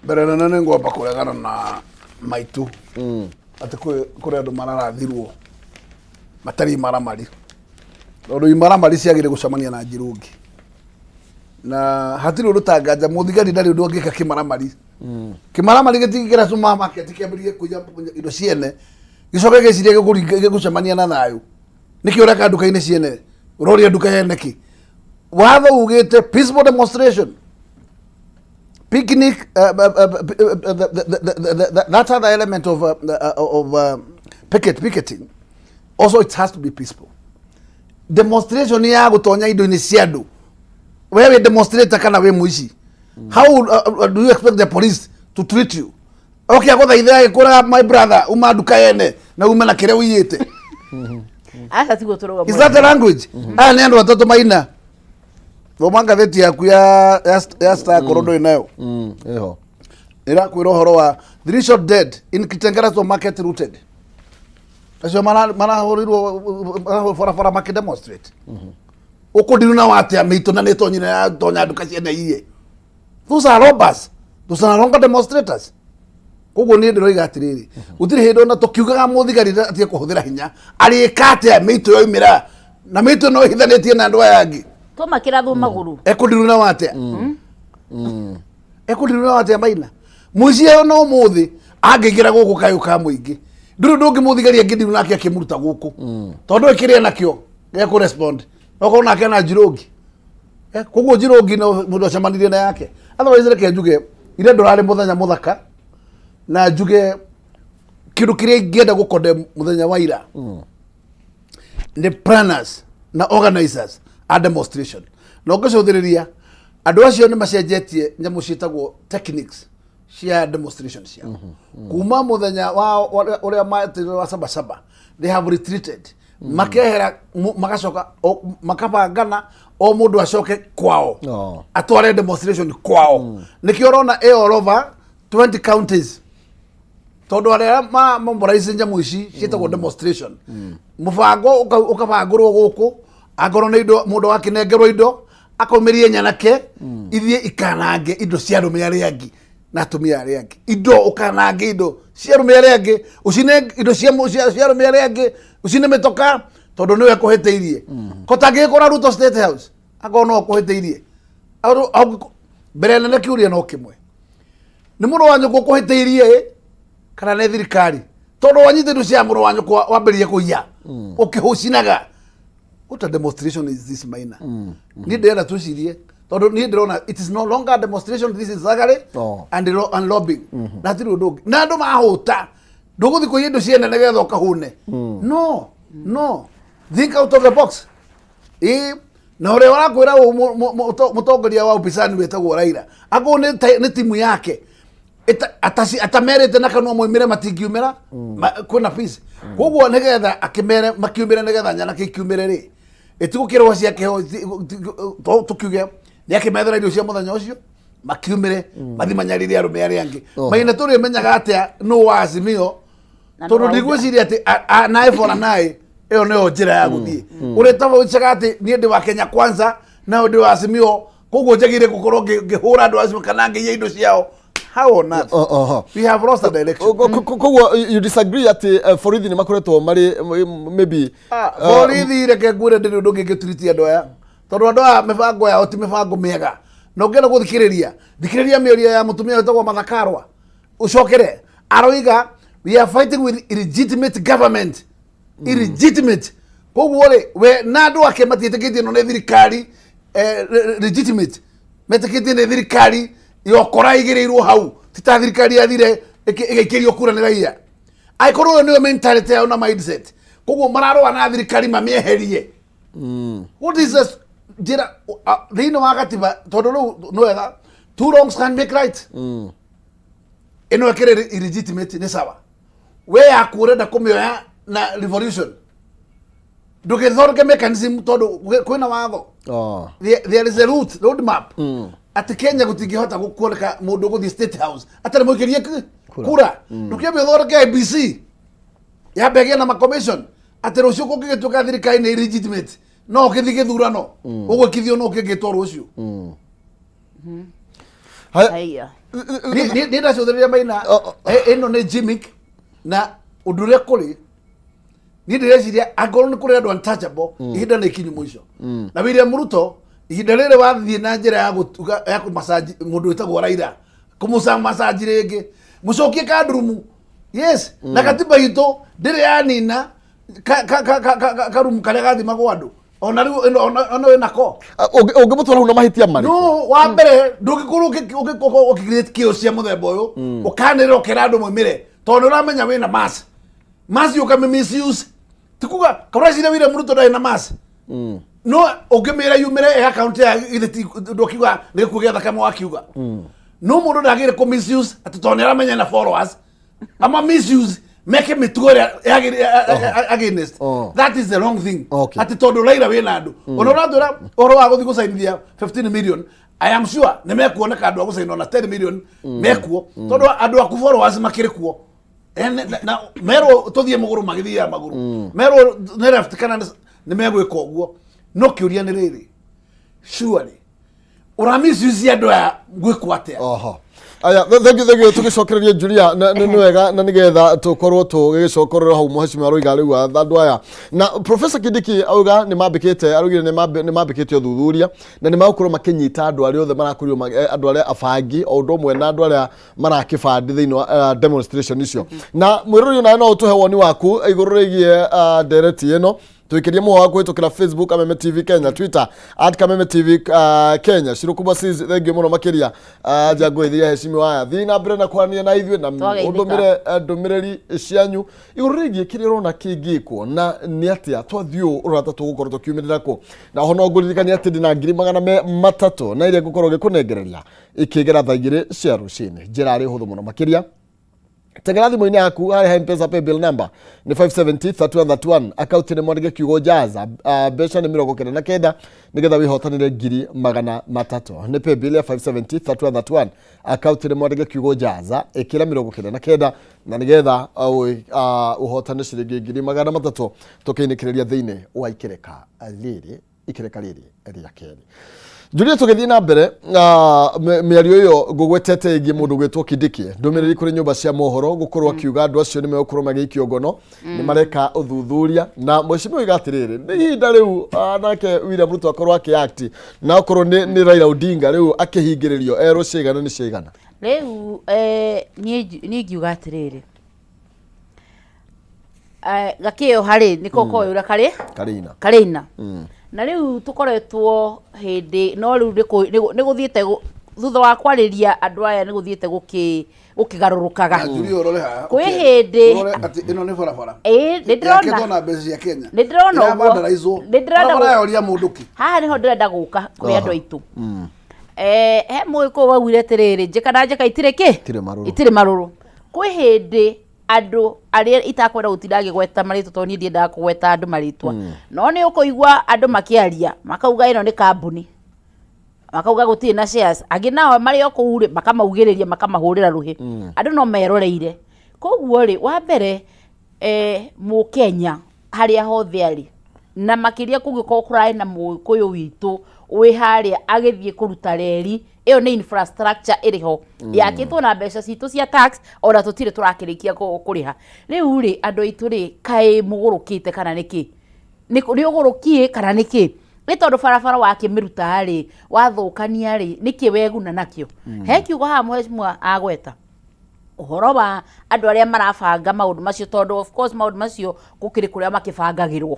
Mbere nene nĩ ngwamba kũregana na maitũ atĩ kũrĩ andũ mararathirwo matarĩ imaramari, tondũ imaramari ciagĩrĩire gũcemania na njirũngi, na hatirĩ ũndũ tanganja mũthigari ndarĩ ũndũ angĩka kĩmaramari. Kĩmaramari gĩtingĩra supermarket kĩambĩrĩrie kũiya indo ciene, gĩcoke gĩcirie gĩgũcemania na thayũ. Nĩkĩ ũreka nduka-inĩ ciene? Ũroria nduka yene kĩ? Watho ugĩte peaceful demonstration, picnic, that other element of picketing also, it has to be peaceful demonstration ya gutonya indo-inĩ cia andũ. We wĩ demonstrator kana wĩ mũici? How do you expect the police to treat you? Okay, agũthaithe agĩkũra, my brother, uma nduka yene na ume na kĩrĩa ũiyĩte. Aca, tiguo tũrauga. Is that the language? Aya nĩ andũ atatũ maina. Thoma ngathĩti yaku ya Star korwo ndũrĩ nayo. Ĩho. Ĩrakwĩra ũhoro wa three shot dead in Kitengela supermarket looted. Acio marahũrirwo marahũrwo barabara makĩdemonstrate. Ũkũndiruna watia mĩitũ na nĩ tonyire ya tonya nduka ciene iye. Those are robbers, those are no longer demonstrators. Koguo niĩ ndĩroiga atĩrĩrĩ, gũtirĩ hĩndĩ ona tũkiugaga mũthigari atige kũhũthĩra hinya, arĩka atĩa mĩitũ yoimĩra na mĩitũ no ĩhithanĩtie na andũ aya angĩ? Tũmakĩrathwo magũrũ. Ekũndiruna watia? Ekũndiruna watia maina mũici ĩyo? No mũthĩ angĩingĩra gũkũ kayũ ka mũingĩ, ndũrĩ ũndũ ũngĩ mũthigari angĩndiruna nake akĩmũruta gũkũ, tondũ ĩkĩrĩa nakĩo gĩkũ respond okorwo nake na njirũngi. Koguo njirũngi no mũndũ acemanirie na yake. Otherwise reke njuge ire ndũrarĩ mũthenya mũthaka, na njuge kĩndũ kĩrĩa ingĩenda gũkonde mũthenya wa ira nĩ planners na organizers a demonstration. Na ũngĩcũthĩrĩria andũ acio nĩ macenjetie nyamũ ciĩtagwo techniques cia demonstration ciao kuma mũthenya wa ũrĩa metĩrwo wa Sabasaba. They have retreated, makehera, magacoka makabangana o mũndũ acoke kwao, atware demonstration kwao. Nĩkĩo ũrona ĩ all over 20 counties, tondũ arĩa mobilize nyamũ ici ciĩtagwo demonstration, mũbango ũkabangũrwo gũkũ, angorwo nĩ indo mũndũ wakĩnengerwo indo, akaumĩrie nyanake ithiĩ ikanange indo cia arũme arĩa angĩ na atumia arĩa angĩ, indo ũkanange indo cia arũme arĩa angĩ, ũcine indo cia arũme arĩa angĩ, ũcine mĩtoka, tondũ nĩwe kũhĩtĩirie. Ko tangĩgĩkora Ruto State House akorwo no kũhĩtĩirie? Mbere nene kĩũria no kĩmwe: nĩ mũrũ wa nyũkwa ũkũhĩtĩirie ĩ, kana nĩ thirikari? Tondũ wanyita indo cia mũrũ wa nyũkwa wambĩrĩria kũiya ũkĩhũcinaga. What a demonstration is this, Maina? Niĩ ndĩrenda twĩcirie, tondũ niĩ ndĩrona it is no longer a demonstration, this is thuggery and lobbying, na hatirĩ ũndũ ũngĩ. Na andũ mahũta, ndũgũthiĩ kũiya indo ciene nĩgetha ũkahũne. No, no, think out of the box. Ĩ na ũrĩa ũrakwĩra ũũ mũtongoria wa upinzani wĩtagwo Raila, akorwo nĩ timu yake atamerĩte na kanua moimĩre, matingiumĩra. Kwĩna peace. Koguo nĩgetha akĩmere makiumĩre, nĩgetha nyanake ikiumĩre rĩ, ĩtigũkĩrwo cia kĩho, tũkiuge Nĩ akĩmethera irio cia mũthenya ũcio makiumĩre mathi manyarire arũme arĩa angĩ. Maina tũrĩmenyaga atĩa nũ wa Azimio? Na nũ Tondũ wa UDA. ndigwĩciria atĩ an eye for an eye ĩyo nĩyo njĩra ya gũthiĩ. Ũrĩtaboicaga atĩ niĩ ndĩ wa Kenya Kwanza nawe ndĩ wa Azimio, koguo njagĩrĩire gũkorwo ngĩhũra andũ acio kana ngĩiya indo ciao. How on earth? We have lost the direction. Koguo you disagree atĩ borithi nĩ makoretwo marĩ maybe Borithi, reke ngwĩre, ndĩrĩ ũndũ ũngĩ ngĩturiti andũ aya, tondũ andũ aya mĩbango yao ti mĩbango mĩega. Na ũngĩenda gũthikĩrĩria, thikĩrĩria mĩario ya mũtumia wĩtagwo Martha Karua, ũcokere aroiga, "We are fighting with illegitimate government." Illegitimate. Koguo rĩ, we na andũ ake matiĩtĩkĩtie ĩno nĩ thirikari legitimate. Metĩkĩtie nĩ thirikari yokora igĩrĩirwo hau, ti ta thirikari yathire ĩgaikĩrio kura nĩ raia. Angĩkorwo ũyũ nĩyo mentality yao na mindset, koguo mararũa na thirikari mamĩeherie. What is this njĩra thĩinĩ wa gatiba? Tondũ rĩu nĩ wega, two wrongs can make right. Ĩno ĩkĩrĩ illegitimate nĩ sawa, we yaku ũrenda kũmĩoya na revolution, ndũgĩthondeke mechanism, tondũ kwĩna watho. There is a route, road map, atĩ Kenya gũtingĩhota kuoneka mũndũ ũgũthiĩ State House atarĩ mũikĩrie kura. Ndũkĩambe ũthondeke IEBC, yambe ĩgĩe na macommission, atĩ rũciũ kũngĩgĩtuĩka thirikari nĩ illegitimate, no ũkĩthiĩ gĩthurano ũgwĩkithio no ũkĩngĩtwo rũciũ. Haya. Niĩ ndacũthĩrĩria Maina, ĩno nĩ gimmick. Na ũndũ ũrĩa kũrĩ, niĩ ndĩreciria angorwo nĩ kũrĩ andũ untouchable, ihinda nĩ ikinyu mũico. Na William Ruto, ihinda rĩrĩ wathiĩ na njĩra ya gũtuga ya kũmacaji mũndũ wĩtagwo Raila, kũmũmacaji rĩngĩ, mũcokie kandurumu. Yes, na katiba itũ ndĩrĩ yanina karumu karĩa gathimagwo andũ. Ona rĩu ĩno ona wĩnako. Ũngĩmũtwara hau na mahĩtia marĩkũ? No wa mbere, ndũngĩkorwo ũgĩ create chaos cia mũthemba ũyũ, ũkanĩrĩra ũkera andũ moimĩre, tondũ nĩ ũramenya wĩna mass mass ũkamĩ misuse. Ti kuga kaũreciria William Ruto ndarĩ na mass, no ũngĩmĩra yumĩre ĩ account ya githĩ ti ndũkiuga nĩ gĩkuũ gĩa thakame wakiuga. No mũndũ ndagĩrĩire kũ misuse atĩ tondũ nĩ aramenya na followers, ama misuse meke mĩtugo ĩrĩa against. That is the wrong thing. Atĩ tondũ Raila wĩna andũ, ona ũratwĩra ũhoro wa gũthiĩ gũcainithia 15 million, I am sure nĩ mekuoneka andũ a gũcaina ona 10 million mekuo, tondũ andũ aku followers makĩrĩ kuo. Na merwo tũthiĩ mũgũrũ, magĩthiaga magũrũ, merwo nĩ left kana nĩ megwĩka ũguo. No kĩũria nĩ rĩrĩ, surely ũramisuce andũ aya gwĩkwo atĩa? Oho. Aya, thank you, thank you. Tũgĩcokereria Julia, na nĩ wega na nĩgetha tũkorwo tũgĩgĩcokorera hau mũhecimiwa aroiga rĩu andũ aya. Na Professor Kindiki auga nĩ mambĩkĩte, araugire nĩ mambĩkĩte ũthuthuria na nĩ magũkorwo makĩnyita andũ arĩa othe marakorirwo andũ arĩa abangi o ũndũ ũmwe na andũ arĩa marakĩbandi thĩinĩ wa demonstration icio. Na mwĩrori nawe no ũtũhe woni waku igũrũ rĩgiĩ ndereti ĩno. Tuikirie muho wa kuhĩtũkĩra Facebook Kameme TV Kenya, Twitter @KamemeTV Kenya. Cirukubwa sis, thank you mũno makĩria. Njangũithia heshimiwa aya, thiĩ na mbere na kwaranĩria na ithuĩ na Twageithĩka. ũndũmĩre ndũmĩrĩri cianyu igũrũ rĩgiĩ kĩrĩa ũrona kĩngĩkwo na nĩ atĩa twathiĩ ũũ ũrata tũgũkorwo tũkiumĩrĩra kũ. Na oho no ngũririkania atĩ ndĩna 300,000 na iria ngũkorwo ngĩkũnengereria ikĩgera thaa 2 cia rũcinĩ. Njĩra arĩ hũthũ mũno makĩria, tengera thimũ-inĩ yaku harĩa Mpesa paybill number nĩ 570 3131, akaunti nĩ mwandĩke kiugo jaza, mbeca nĩ 99, nĩgetha wĩhotanĩre 300,000. Nĩ paybill ya 570 3131, akaunti nĩ mwandĩke kiugo jaza, ĩkĩra 99 na nĩgetha ũhotane ciringi 300,000. Tũkĩinĩkĩrĩria thĩinĩ wa ikereka rĩrĩ, ikereka rĩrĩ rĩa kerĩ. Julia, tũgĩthiĩ na mbere mĩario ĩyo ngũgwetete ĩgiĩ mũndũ gwĩtwo Kindiki, ndũmĩrĩri kũrĩ nyũmba cia mohoro gũkorwo akiuga andũ acio nĩ megũkorwo magĩikio ngono, nĩ mareka ũthuthuria. Na mheshimiwa oiga atĩrĩrĩ, nĩ ihinda rĩu nake William Ruto akorwo akĩ-act, na okorwo nĩ Raila Odinga rĩu akĩhingĩrĩrio erwo ciaigana nĩ ciaigana. Rĩu niĩ ingiuga atĩrĩrĩ, gakĩoha rĩ, nĩko koĩ ũrĩa karĩ. Karĩina. Karĩina. Na rĩu tũkoretwo hĩndĩ, no rĩu nĩ gũthiĩte thutha wa kwarĩria andũ aya, nĩ gũthiĩte gũkĩgarũrũkaga. Julia, ũrore haha. Kwĩ hĩndĩ Ũrore atĩ ĩno nĩ barabara Ĩĩ, nĩ ndĩrona. yakĩtwo na mbeca cia Kenya. Nĩ ndĩrona ũguo. Ĩravandaraizwo. Nĩ ndĩrona Barabara yoria mũndũ ki. Haha nĩho ndĩrenda gũka kũrĩ andũ aitũ. He mũgĩkũyũ waugire atĩrĩrĩ, njĩka na njĩka itirĩ kĩ? Itirĩ marũrũ. Itirĩ marũrũ. Kwĩ hĩndĩ andũ arĩa itakwenda gũtinda ngĩgweta marĩtwa, tondũ niĩ ndiendaga kũgweta andũ marĩtwa, no nĩ ũkũigua andũ makĩaria makauga ĩno nĩ kambuni. Makauga gũtirĩ na shares. Angĩ nao marĩ o kũu rĩ, makamaugĩrĩria, makamahũrĩra rũhĩ. Andũ no meroreire. Koguo rĩ, wa mbere, Mũkenya harĩa hothe arĩ, na makĩria kũngĩkorwo kũrarĩ na Mũgĩkũyũ witũ wĩ harĩa agĩthiĩ kũruta reri, ĩyo nĩ infrastructure ĩrĩ ho yakĩtwo na mbeca citũ cia tax, ona tũtirĩ tũrakĩrĩkia kũrĩha. Rĩu rĩ, andũ aitũ rĩ, kaĩ mũgũrũkĩte kana nĩkĩ? Nĩ ũgũrũki kana nĩkĩ? Nĩ tondũ barabara wakĩmĩruta rĩ, wathũkania rĩ, nĩkĩ weguna nakĩo? He kiugo haha mheshimiwa agweta ũhoro wa andũ arĩa marabanga maũndũ macio, tondũ of course maũndũ macio gũkĩrĩ kũrĩa makĩbangagĩrwo.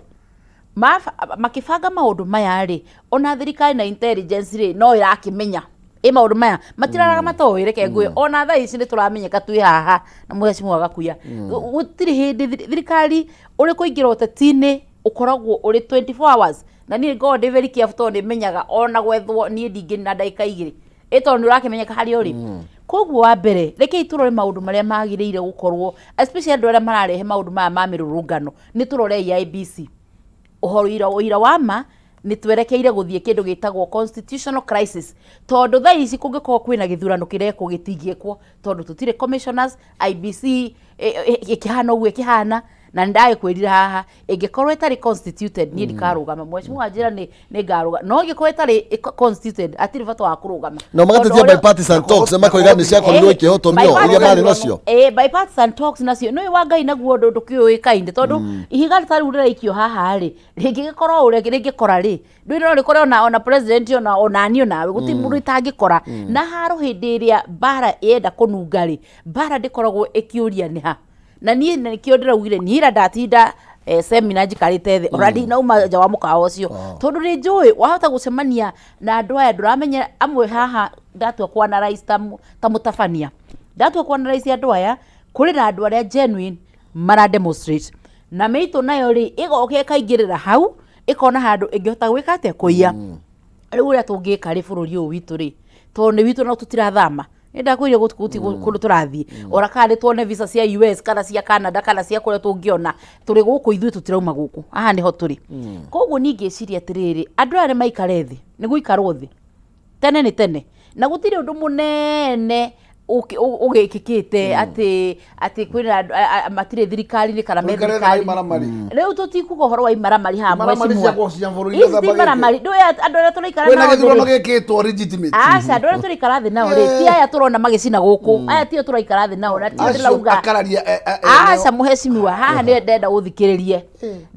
Makĩbanga maũndũ maya rĩ, ona thirikari na intelligence rĩ, no ĩrakĩmenya ĩ maũndũ maya matiraraga matoĩ. Reke ngwĩre, ona thaa ici nĩ tũramenyeka twĩ haha na mheshimiwa Gakuya. Gũtirĩ hĩndĩ thirikari ũrĩ kũingĩra ũteti-inĩ ũkoragwo ũrĩ 24 hours, na niĩ ngoragwo ndĩ very careful tondũ nĩ menyaga ona gwethwo niĩ ndingĩnina ndagĩka 2, ĩ tondũ nĩ ũrakĩmenyeka harĩa ũrĩ. Koguo wa mbere, rekei tũrore maũndũ marĩa magĩrĩire gũkorwo, especially andũ arĩa mararehe maũndũ maya ma mĩrũrũngano, nĩ tũrorei IEBC ũhoro ũira wa ma. Nĩ twerekeire gũthiĩ kĩndũ gĩtagwo constitutional crisis, tondũ thaa ici kũngĩkorwo kwĩna gĩthurano kĩrekwo, gĩtingĩkwo tondũ tũtirĩ commissioners. IEBC ĩkĩhana ũguo ĩkĩhana, na nĩ ndagĩkwĩrire haha, ĩngĩkorwo ĩtarĩ constituted, niĩ ndikarũgama. Mheshimiwa wanjĩra nĩ ngarũgama, no ĩngĩkorwo ĩtarĩ constituted, hatirĩ bata wa kũrũgama. No magatetia Tondũ ũrĩa- bipartisan talks, makoiga nĩ ciakorirwo ikĩhotomio iria marĩ nacio. Bipartisan talks nacio nĩ wa Ngai naguo ũndũ ndũkĩũĩkaine, tondũ ihiga ta rĩu rĩraikio haha rĩ, rĩngĩgĩkorwo ũrĩa rĩngĩkora rĩ, ndũĩ no rĩkore ona president, ona niĩ onawe, gũtirĩ mũndũ itangĩkora. Na haro hĩndĩ ĩrĩa mbara yenda kũnunga rĩ, mbara ndĩkoragwo ĩkĩũria nĩ ha. Na niĩ nĩkĩo ndĩraugire niĩ ira ndatinda seminar njikarĩte thĩ, ona ndinauma nja wa mũkawa ũcio, tondũ nĩ njũĩ wahota gũcemania na andũ aya ndũramenya. Amwe haha ndatua ku analyze ta mũtabania, ndatua ku analyze andũ aya, kũrĩ na andũ arĩa genuine mara demonstrate, na mĩitũ nayo rĩ, ĩgoka ĩkaingĩrĩra hau, ĩkona handũ ĩngĩhota gwĩka atĩa, kũiya. Rĩu ũrĩa tũngĩka rĩ, bũrũri ũyũ witũ rĩ, tondũ nĩ witũ na tũtirathama, nĩ ndakwĩrire gũti kũndũ tũrathiĩ, ona kana nĩ tuone visa cia US kana cia Canada kana cia kũrĩa tũngĩona, tũrĩ gũkũ ithuĩ, tũtirauma gũkũ, haha nĩho tũrĩ. Koguo niĩ ngĩciria atĩrĩrĩ, andũ aya nĩ maikare thĩ, nĩ gũikarwo thĩ tene nĩ tene, na gũtirĩ ũndũ mũnene ũgĩkĩkĩte atĩ kwĩna andũ matirĩ thirikari-inĩ kana me Tũikare na thirikari. imaramari. Rĩu tũtikuga ũhoro wa imaramari haha. Imaramari mheshimiwa. cia gũcia bũrũri Ici ti gĩthamba gĩkĩ. imaramari. Ndũĩ andũ arĩa tũraikara Kwĩna nao thĩ gĩthurano rĩ, gĩkĩtwo legitimate. Aca, andũ arĩa tũraikara thĩ nao rĩ, ti aya tũrona magĩcina gũkũ, aya tio tũraikara thĩ nao na tio Acio ndĩrauga. akararia eneo. Aca mũhecimiwa, haha nĩ ndenda ũthikĩrĩrie.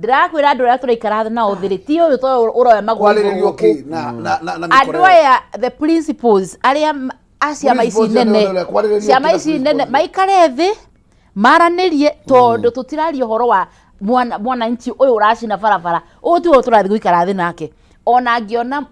Ndĩrakwĩra andũ arĩa tũraikara thĩ nao thĩ rĩ, ti ũyũ to ũroya magũrũ Kwarĩrĩrio gũkũ. kĩ na Andũ mĩkora ĩyo? aya, the principles arĩa a ciama ici Principles nene, cia kwarĩrĩrio ciama kĩ na ici nene principles? maikare thĩ maranĩrie, tondũ tũtiraria ũhoro wa mwananchi ũyũ ũracina barabara, ũyũ tiwe tũrathiĩ gũikara thĩ nake. Ona angĩona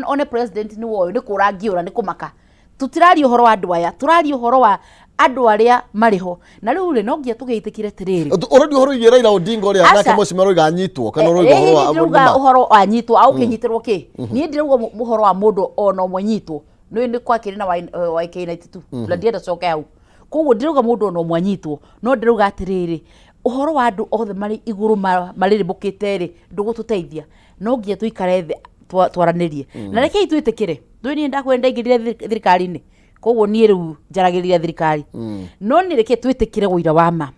one president nĩ woyũ, nĩ kũra angĩũra nĩ kũmaka. Tũtiraria ũhoro wa andũ aya, tũraria ũhoro wa andũ arĩa marĩ ho. Na rĩu rĩ, no nginya tũgĩtĩkire atĩrĩrĩ, Ũroria ũhoro wĩgiĩ Raila Odinga ũrĩa Aca. nake mheshimiwa aroiga anyitwo, kana ũroiga ũhoro wa ndĩrauga nĩma? Ũhoro anyitwo aũkĩnyitĩrwo kĩ, niĩ ndirauga ũhoro wa mũndũ ona ũmwe nyitwo. Nĩ kwakĩrĩ na YK92 na ndienda coke hau. Koguo ndirauga mũndũ ona ũmwe anyitwo, no ndĩrauga atĩrĩrĩ, ũhoro wa andũ othe marĩ igũrũ marĩrĩmbũkĩte rĩ, ndũgũtũteithia. No nginya tũikare thĩ twaranĩrie. Na rekei twĩtĩkĩre, ndũĩ niĩ ndakwĩra ndaingĩrire thirikari-inĩ, koguo niĩ rĩu njaragĩrĩria thirikari. No nĩ reke twĩtĩkĩre ũira wa ma,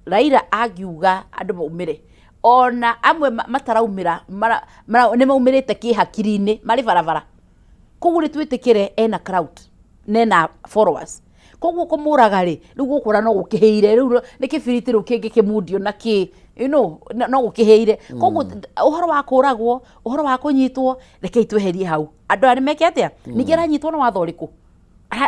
Raila angiuga andũ maumĩre, ona amwe mataraumĩra nĩ maumĩrĩte kĩhakiri-inĩ marĩ barabara. Koguo nĩ twĩtĩkĩre ena crowd na ena followers. Koguo kũmũraga rĩ, rĩu gũkũra no gũkĩhĩire, rĩu nĩ kĩbiriti rĩu kĩngĩkĩmundio na kĩ no gũkĩhĩire. Koguo ũhoro wa kũragwo, ũhoro wa kũnyitwo, rekei tweherie hau. Andũ aya nĩ meke atĩa? Ningĩ aranyitwo nĩ watho ũrĩkũ?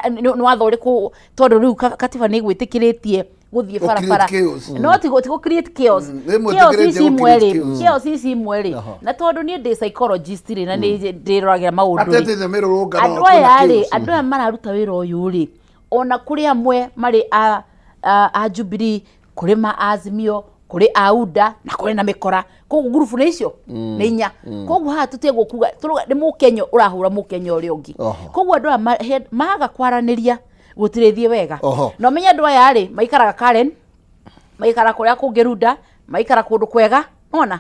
Nĩ watho ũrĩkũ? Tondũ rĩu katiba nĩ ĩgwĩtĩkĩrĩtie gũthiĩ Gũ barabara. create chaos. No ti gũ create chaos. Nĩ Chaos mwĩtĩkĩrĩtie ici gũ imwe create rĩ, chaos. chaos ici imwe rĩ, na tondũ niĩ ndĩ psychologist rĩ, na nĩ ndĩroragĩra maũndũ rĩ, Atete mĩrũrũngano andũ kwĩna aya rĩ, chaos. andũ aya mararuta wĩra ũyũ rĩ, ona kũrĩ amwe marĩ a Jubilee, kũrĩ ma Azimio, kũrĩ a UDA, na kũrĩ na mĩkora. Koguo ngurubu nĩ icio nĩ inya. Koguo haha tũtiagwo kuga tũrauga nĩ Mũkenya ũrahũra Mũkenya ũrĩa ũngĩ. Koguo andũ aya maga kwaranĩria, gũtirĩthiĩ wega. Na ũmenye andũ aya rĩ, maikaraga Karen, maikara kũrĩa kũngĩ Runda, maikara kũndũ kwega. Ona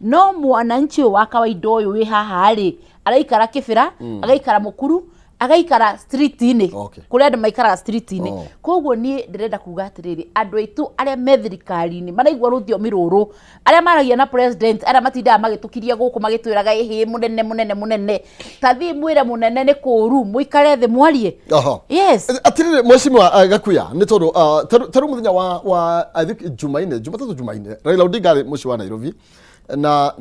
no mwananchi ũyũ wa kawaida ũyũ wĩ haha rĩ, araikara Kĩbĩra, agaikara Mũkuru, agaikara street-inĩ, kũrĩa andũ maikaraga street-inĩ. Koguo niĩ ndĩrenda kuga atĩrĩrĩ, andũ aitũ arĩa me thirikari-inĩ maraigua rũthiomi rũrũ, arĩa maragia na president, arĩa matindaga magĩtũkiria gũkũ magĩtwĩraga ĩhĩ mũnene mũnene mũnene, ta thiĩ mwĩre mũnene nĩ kũru, mũikare thĩ mwarie. Yes. Atiriri mheshimiwa Gakuya, nĩ tondũ ta rĩu mũthenya wa I think Jumaine, Jumatatũ Jumaine, Raila Odinga arĩ mũciĩ wa Nairobi na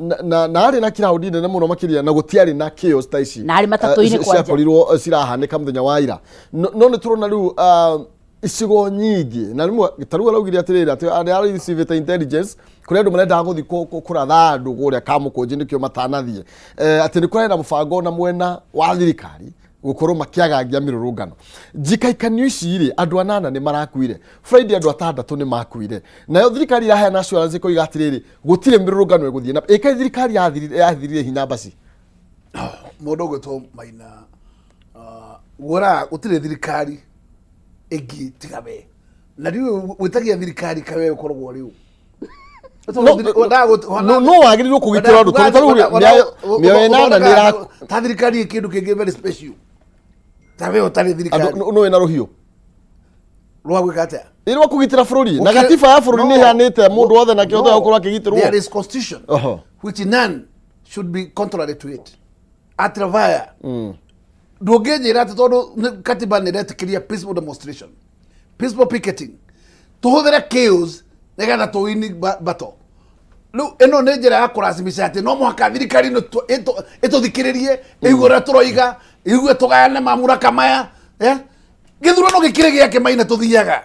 arĩ na kiraũndi nene mũno makĩria, na gũtiarĩ na chaos ta ici Na arĩ matatũ-inĩ kwanja. Ciakorirwo cirahanĩka mũthenya wa ira. No nĩ tũrona rĩu icigo nyingĩ, na rĩmwe ta rĩu araugire atĩrĩrĩ atĩ arĩa arecivĩte intelligence kũrĩ andũ marendaga gũthiĩ kũratha andũ kũrĩa Kamũkũnji nĩkĩo matanathiĩ, atĩ nĩ kũrarĩ na mũbango na mwena wa thirikari gũkorwo makĩagangia mĩrũrũngano. Njikaikanio ici rĩ, andũ anana nĩ marakuire Friday, andũ atandatũ nĩ makuire, nayo thirikari iraheana assurance ĩkoiga atĩrĩrĩ, gũtirĩ mĩrũrũngano ĩgũthiĩ na ĩkaĩ. Thirikari yathirire hinya basi. Mũndũ ũgwĩtwo Maina, guoraga gũtirĩ thirikari ĩngĩ tiga we, na rĩu wĩtagia thirikari kawe ũkoragwo rĩu. No wagĩrĩirwo kũgitĩra andũ, tondũ ta rĩu mĩoyo ĩnana nĩ ĩra Ta thirikari ĩ kĩndũ kĩngĩ very special ta we ũtarĩ thirikari. Andũ no wĩna rũhiũ Rwa gwĩka atĩa? Ĩ rwa kũgitĩra bũrũri, na gatiba ya bũrũri nĩ ĩheanĩte mũndũ wothe na kĩhooto gĩa gũkorwo akĩgitĩrwo. There is constitution which none should be contrary to it atravaya. Ndũngĩnjĩra atĩ tondũ katiba nĩ ĩretĩkĩria peaceful demonstration, peaceful picketing, tũhũthĩre chaos nĩgetha tũwini battle. Rĩu ĩno nĩ njĩra ya kũracimisha atĩ no mũhaka thirikari ĩno ĩtũthikĩrĩrie, ĩigue ũrĩa tũroiga, ĩigue tũgayane mamuraka maya, eh? Gĩthurano gĩkĩrĩ gĩake Maina, tũthiaga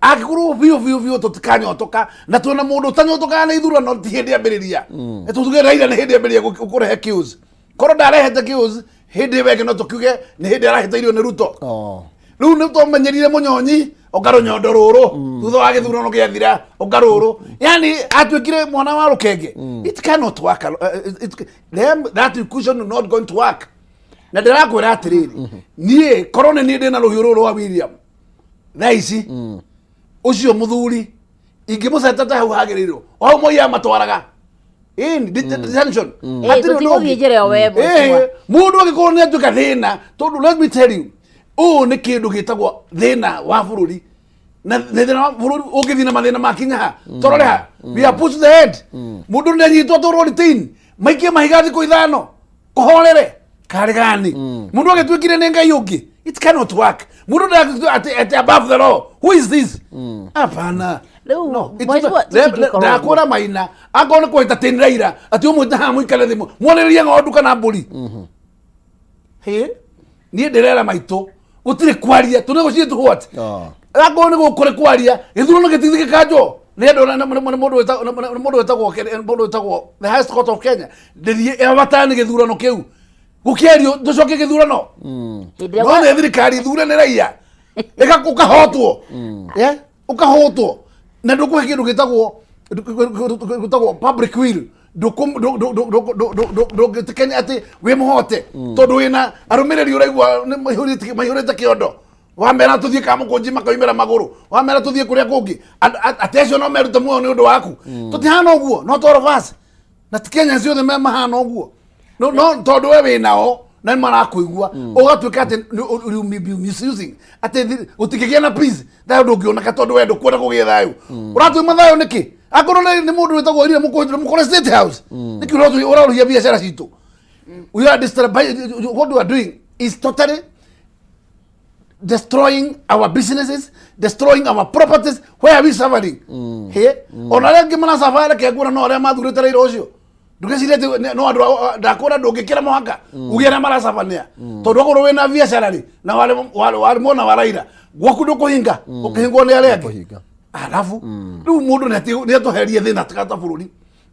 angĩkorwo biũ biũ biũ tũtikanyotoka, na twĩna mũndũ ũtanyotokaga na ithurano ti hĩndĩ ambĩrĩria. Tuge Raila nĩ hĩndĩ ambĩrĩria kũrehe chaos. Korwo ndarehete chaos hĩndĩ ĩyo ĩngĩ, no tũkiuge nĩ hĩndĩ arahĩtĩirio nĩ Ruto. Rĩu nĩ twamenyerire mũnyonyi ũka rũnyondo rũrũ thutha wa gĩthurano gĩathira, ũka rũrũ, yani atuĩkire mwana wa rũkenge. It cannot work. Them, that equation is not going to work. Na ndĩrakwĩra atĩrĩrĩ, niĩ korwo nĩ niĩ ndĩna rũhiũ rũrũ rwa William thaa ici, ũcio mũthuri ingĩmũcetete hau hagĩrĩirwo, o hau moi amatwaraga in detention. Hatirĩ ũndũ Tũtigũthiĩ ũngĩ. njĩra ĩyo we mheshimiwa. Mũndũ angĩkorwo nĩ atuĩka thĩna, tondũ let me tell you, ũũ nĩ kĩndũ gĩtagwo thĩna wa bũrũri, na nĩ thĩna wa bũrũri ũngĩthiĩ na mathĩna makinya ha tũrore ha we are pushed to the end. Mũndũ nĩ anyitwo tũrwo retain, maikie mahiga thikũ 5 kũhorere karĩ gani mũndũ agĩtuĩkire nĩ ngai ũngĩ. It cannot work. Mũndũ ndagĩtua atĩ above the law. Who is this? Hapana. Rĩu, No, mheshimiwa, tũtingĩkorwo ndakwĩra Maina, akorwo nĩ kũhĩta tĩni Raila atĩ ũmwĩte haha mũikare thĩ mwarĩrĩrie ng'ondu kana mbũri. Hĩ, niĩ ndĩrera maitũ gũtirĩ kwaria tũnegotiate what? Akorwo nĩ gũkũrĩ kwaria, gĩthurano gĩtithiĩ gĩkanjwo nĩ andũ nĩ mũndũ wĩtagwo the highest court of Kenya, ndĩthiĩ ĩabatani gĩthurano kĩu gũkĩario, tũcokie gĩthurano. Hĩndĩ ĩrĩa No nĩ thirikari thure nĩ raia ĩka ũkahotwo. Yeah? Ũkahotwo na ndũkũhe kĩndũ gĩtagwo public will. Ndũngĩtĩkania atĩ wĩ mũhote tondũ wĩna arũmĩrĩri ũraigua nĩ maihũrĩte kĩondo. Wamera tũthiĩ Kamũkũnji makaumĩra magũrũ, wamera tũthiĩ kũrĩa kũngĩ, atĩ acio no merute muoyo nĩ ũndũ waku. Tũtihana ũguo, not all of us, na ti Kenya ciothe me mahana ũguo. No tondũ we wĩ nao na nĩ marakũigua, ũgatuĩka atĩ you be misusing atĩ gũtingĩgĩa na peace, thayũ ndũngĩoneka tondũ we ndũkwenda kũgĩe thayũ. Ũratũima thayũ nĩkĩ? Akorwo nĩ mũndũ wĩtagwo Iria mũkore State House nĩkĩ ũrarũhia biacara citũ? We are disturbing. What we are doing is totally destroying our businesses, destroying our properties. Where are we suffering? He? Ona arĩa angĩ maracaba, reke nguona no arĩa mathurĩte Raila ũcio. Ndũgecirie atĩ no andũ ndakwĩra ndũngĩkĩra mũhaka uge arĩa maracabania, tondũ akorwo wĩna biacara rĩ na warĩ mwena wa Raila, gwaku ndũkũhinga, ũkĩhingwo nĩ arĩa angĩ. Kũhinga. Arabu rĩu mũndũ nĩ atũherie thĩna ta bũrũri,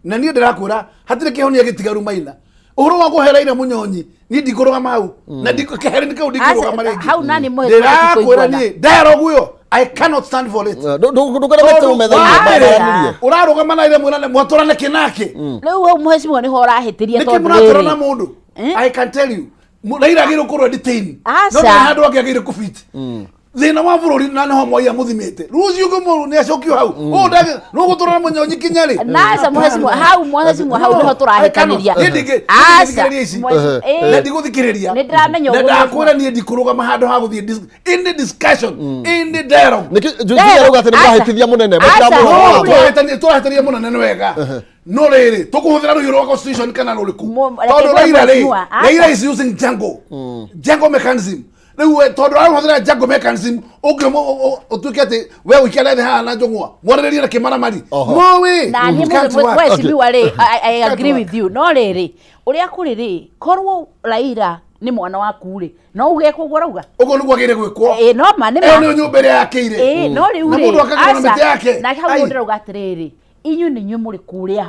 na niĩ ndĩrakwĩra hatirĩ kĩhonia gĩtigaru Maina. Ũhoro wa kũhe Raila mũnyonyi, niĩ ndikũrũgama hau na kehereni kau ndikũrũgama rĩngĩ. Hau nani mũhĩtũka Ndĩrakwĩra tũkũiguana. niĩ dialogue ĩyo, I cannot stand for it. Ndũkĩremete Tondũ ũmethaine wa mbere, maranĩrie. ũrarũgama na Raila mwĩrane mwatũrane kĩnake. Rĩu hau mheshimiwa nĩho ũrahĩtĩria Nĩkĩ tondũ mũratũra na rĩrĩ mũndũ? Eh? I can tell you, Raila agĩrĩirwo kũrwo detained. Aca. No nĩ handũ angĩ agĩrĩirwo kũbit. Thĩna wa bũrũri na nĩho Moi amũthimĩte. Rũciũ ngũmũru nĩ acokio hau. Ũũ ndagĩ no gũtũra na mũnyonyi kinya rĩ. Na aca mũhecimwa hau, mũhecimwa, hau nĩho tũrahĩtanĩria. Niĩ ndingĩ- Aca, ndingĩthikĩrĩria ici. Mũhecimwa, Na ndigũthikĩrĩria. Nĩ ndĩramenya Na ũguo. ndakwĩra niĩ ndikũrũgama handũ ha gũthiĩ any discussion, any dialogue. Nĩkĩ Juzi arauga atĩ nĩ Aca. mũrahĩtithia mũnene? Aca. Mũtiramũhe No, ũhoro wa ma. tũrahĩtania mũnene nĩ wega, no rĩrĩ tũkũhũthĩra rũhiũ rwa constitution kana rũrĩkũ? Reke Tondũ ngwĩre Raila rĩ, mheshimiwa, aca. Raila is using jungle mechanism. Rĩu we, tondũ arahũthĩra jungle mechanism, ũngĩ ũtuĩke atĩ we ũikare thĩ haha na njũng'wa mwarĩrĩrie na kĩmaramari? No way. Na niĩ It can't work. mheshimiwa rĩ, I Can't agree work. with you, no rĩrĩ ũrĩa kũrĩ rĩ, korwo Raila nĩ mwana waku rĩ, no uge koguo ũrauga? Ũguo nĩguo agĩrĩire gwĩkwo. Ĩ no ma nĩ Ĩyo ma. nĩyo nyũmba ĩrĩa yakĩire. Ĩ no rĩu Na rĩ, mũndũ akagĩrwo na aca, mĩtĩ yake. na hau Ai. ndĩrauga atĩrĩrĩ, inyuĩ nĩ inyuĩ mũrĩ kũrĩa,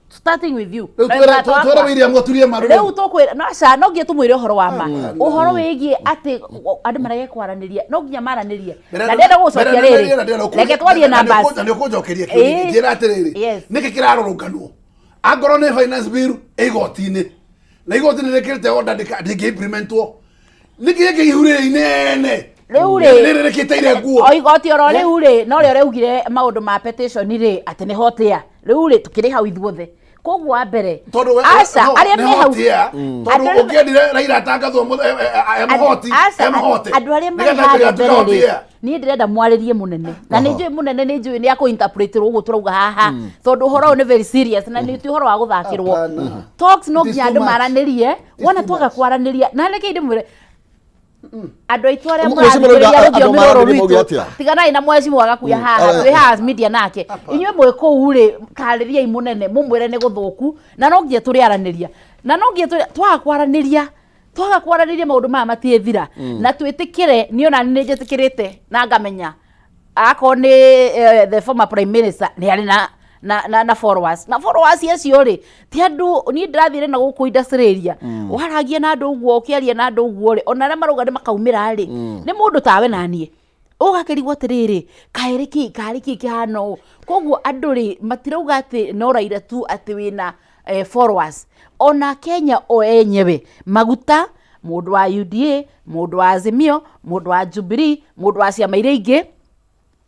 starting with you. Rĩu Na mũrata wakwa. twĩre William aturie maru. Rĩu tũkwĩra no aca, no nginya tũmwĩre ũhoro wa ma, ũhoro wĩgiĩ atĩ andũ marege kwaranĩria. No nginya maranĩrie, na ndĩrenda gũgũcokia rĩrĩ, reke twarie numbers. Na nĩ ũkũnjokeria kĩũria. Njĩra atĩrĩrĩ, nĩkĩ kĩrarũrũnganwo? Angorwo nĩ finance bill ĩ igoti-inĩ, na igoti nĩ rĩkĩrĩte order ndĩngĩ implementwo, nĩkĩ gĩkĩ ihu rĩrĩ inene Rĩu rĩ, rĩrĩ rĩkĩte ire nguo? O igoti oro rĩu rĩ, no rĩo rĩaugire maũndũ ma petition rĩ, atĩ nĩ hotia. Rĩu rĩ, tũkĩrĩ hau ithuothe, koguo wa mbere, Tondũ aca, no, arĩa nĩ me hau hotia, tondũ ũngĩendire Raila atangathwo emũhoti, Aca, emũhote andũ arĩa marĩ nĩgetha harĩa atuĩke mbere rĩ, hotia. Niĩ ndĩrenda mwarĩrie mũnene, na nĩ njũĩ mũnene, nĩ njũĩ nĩ akũ-interpretĩrwo ũguo tũrauga haha, tondũ ũhoro ũyũ nĩ very serious na nĩ ti ũhoro wa gũthakĩrwo. Hapana. Talks no It is nginya too andũ much. maranĩrie. Wona Too twaga much. kwaranĩria, na reke ndĩmwĩre, andũ aitũ arĩa Mheshimiwa mũrathikĩrĩria Rauga, andũ rũthiomi rũrũ maranĩrie mauge rwitũ, atĩa? Tiganai na mheshimiwa agakuya haha, twĩ haha media nake. Inyuĩ mwĩ kũu rĩ, tarĩriai mũnene, mũmwĩre nĩ gũthũku, na no nginya tũrĩaranĩria, na no nginya twaga kwaranĩria, maũndũ maya matiĩthira. Na twĩtĩkĩre, niĩ ona nĩ njĩtĩkĩrĩte na ngamenya akorwo nĩ the former prime minister nĩ arĩ na followers, na followers acio rĩ, ti andũ. Niĩ ndĩrathire na gũkũ industry area, waragia na andũ ũguo, ũkĩaria na andũ ũguo rĩ, ona arĩa marauga nĩ makaumĩra rĩ, nĩ mũndũ tawe na niĩ, ũgakĩrigwo atĩrĩrĩ, kaĩrĩ kĩ karĩ kĩ kĩhana ũũ. Koguo andũ rĩ, matirauga atĩ no Raila tu atĩ wĩna followers. Ona Kenya o enyewe, maguta, mũndũ wa UDA, mũndũ wa Azimio, mũndũ wa Jubilee, mũndũ wa ciama iria ingĩ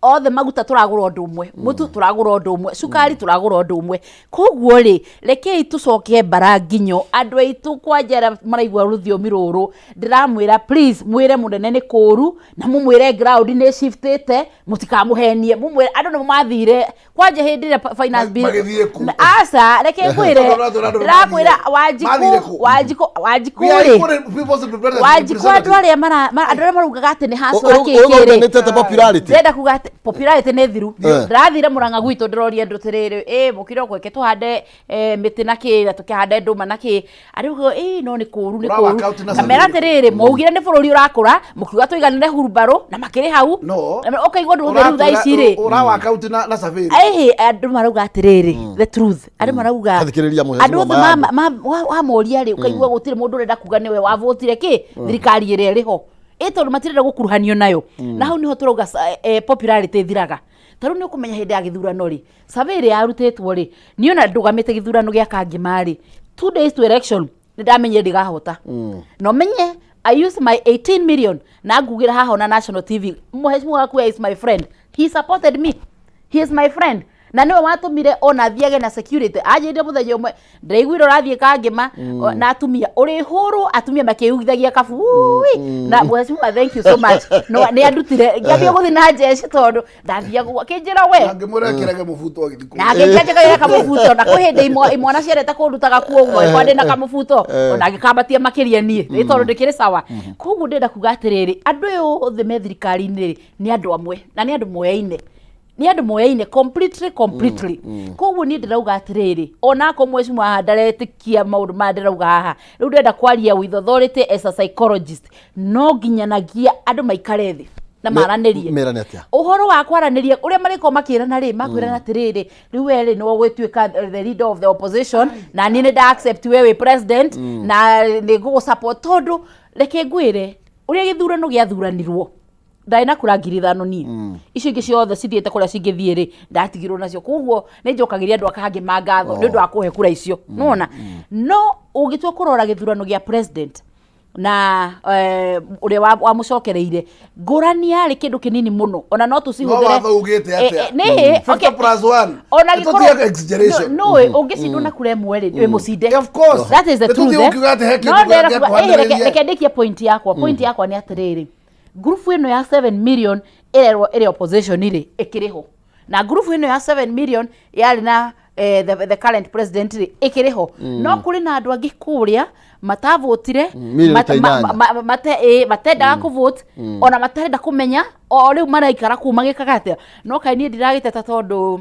othe, maguta tũragũra ũndũ ũmwe, mũtu tũragũra ũndũ ũmwe, cukari tũragũra ũndũ ũmwe. Koguo rĩ, rekei tũcoke mbara nginyo. Andũ aitũ kwanja arĩa maraigua rũthiomi rũrũ, ndĩramwĩra, please, mwĩre mũnene nĩ kũũru, na mũmwĩre ground nĩ shiftĩte. Mũtikamũhenie, mũmwĩre andũ nĩ mathire kwanja hĩndĩ ĩrĩa finance bill Magĩthiĩ kũ? Aca, reke ngwĩre. Tondũ ũratwĩra andũ nĩ Ndĩrakwĩra mathire. Wanjikũ. Mathire kũ? Wanjikũ, Wanjikũ We are rĩ, equal people's representative. Wanjikũ, andũ arĩa andũ arĩa maraugaga atĩ nĩ hasũra Ũrauga kĩkĩrĩ, nĩ popularity. Ndĩrenda kuga atĩ popularity nĩ thiru. Ndĩrathire Mũrang'a gwitũ, ndĩroria andũ atĩrĩrĩ, ĩ mũkire gweke tũhande mĩtĩ na kĩ, na tũkĩhande ndũma na kĩ. Andũ kuga ĩ no nĩ kũru, nĩ Ũra kũru. work out na Kamera Samiri. atĩrĩrĩ, mwaugire nĩ bũrũri ũrakũra, mũkiuga tũiganĩre hurumbarũ na makĩrĩ hau. No. Na ũkaigua andũ othe rĩu thaa ici rĩ, Ũra work out na Saviri. ĩhĩ, andũ marauga atĩrĩrĩ, the truth, andũ marauga Tathikĩrĩria mũhecimwa andũ othe ma wamoria rĩ, ũkaigua gũtirĩ mũndũ ũrenda kuga nĩwe wavotire kĩ thirikari ĩrĩa ĩrĩ ho, ĩ tondũ matirenda gũkuruhanio nayo. Na hau nĩho tũrauga popularity ĩthiraga. Ta rĩu nĩ ũkũmenya hĩndĩ ya gĩthurano rĩ, survey ĩrĩa yarutĩtwo rĩ, niĩ ona ndũgamĩte gĩthurano gĩa Kangema rĩ, 2 days to election nĩ ndamenyire ndigahota. Na ũmenye I use my 18 million na ngugĩra haha ona national TV, mheshimiwa Gakuya is my friend, he supported me, he is my friend, na niwe watũmire ona thiage na security. Anjĩrire mũthenya ũmwe, ndĩraiguire ũrathiĩ Kangema na atumia ũrĩhũrwo, atumia makĩiguithagia kabu. Ui, na mheshimiwa, thank you so much. No nĩ andutire ngĩambia gũthiĩ na jeshi, tondũ ndathiaga ũguo akĩnjĩra we. Angĩmwĩra ekĩrage mũbuto agĩthiĩ kũu. Na ngĩnjĩra kamũbuto, na kwĩ hĩndĩ imwana ciendete kũndutaga kuo ũguo, magĩkorwo ndĩna kamũbuto, ona ngĩkambatia makĩria niĩ nĩ tondũ ndĩkĩrĩ sawa. Koguo ndĩrenda kuga atĩrĩrĩ, andũ aya othe me thirikari-inĩ rĩ, nĩ andũ amwe, na nĩ andũ moyaine, nĩ andũ moyaine completely, completely. Koguo niĩ ndĩrauga atĩrĩrĩ, ona akorwo mheshimiwa haha ndaretĩkia maũndũ maya ndĩrauga haha rĩu, ndĩrenda kwaria with authority as a psychologist. No nginyanagia andũ maikare thĩ na maranĩrie. Merane atĩa? Ũhoro wa kwaranĩria ũrĩa marĩkorwo makĩrana rĩ, makwĩrana atĩrĩrĩ, rĩu we rĩ, nĩwe ũgũtuĩka the leader of the opposition, na niĩ nĩ nda accept we wĩ president na nĩ ngũgũ support. Tondũ reke ngwĩre, ũrĩa gĩthurano gĩathuranirwo, ndarĩ na kura 5,000 niĩ. Icio ingĩ ciothe cithiĩte kũrĩa cingĩthiĩ rĩ, ndatigirwo nacio. Koguo nĩ njokagĩria andũ akangĩ ma ngatho nĩ ũndũ wa kũhe kura icio. Nona no ũngĩtua kũrora gĩthurano gĩa president. Na ũrĩa wamũcokereire ngũrani yarĩ kĩndũ kĩnini mũno, ona no No tũcihũthĩre. Watho ugĩte atĩa? Nĩ 50 plus 1. Ona Tũtige exaggeration. No ũngĩcindwo na kura ĩmwe rĩ, wĩ mũcinde. Of course. That is the Nĩ truth. tũthiĩ gũkiuga atĩ he kĩndũ No ndĩrenda gĩa kuga, kũhanĩrĩria. reke ndĩkie point yakwa. Point yakwa nĩ atĩrĩrĩ, ngurubu ĩno ya 7 million ĩrerwo ĩrĩ opposition rĩ, ĩkĩrĩ ho, na ngurubu ĩno ya 7 million yarĩ na the current president rĩ, ĩkĩrĩ ho. No kũrĩ na andũ angĩ kũrĩa matavotire, Milioni ta 8. Matendaga kũvote, ona matarenda kũmenya o rĩu maraikara kũu magĩkaga atĩa. No kaĩ niĩ ndiragĩteta tondũ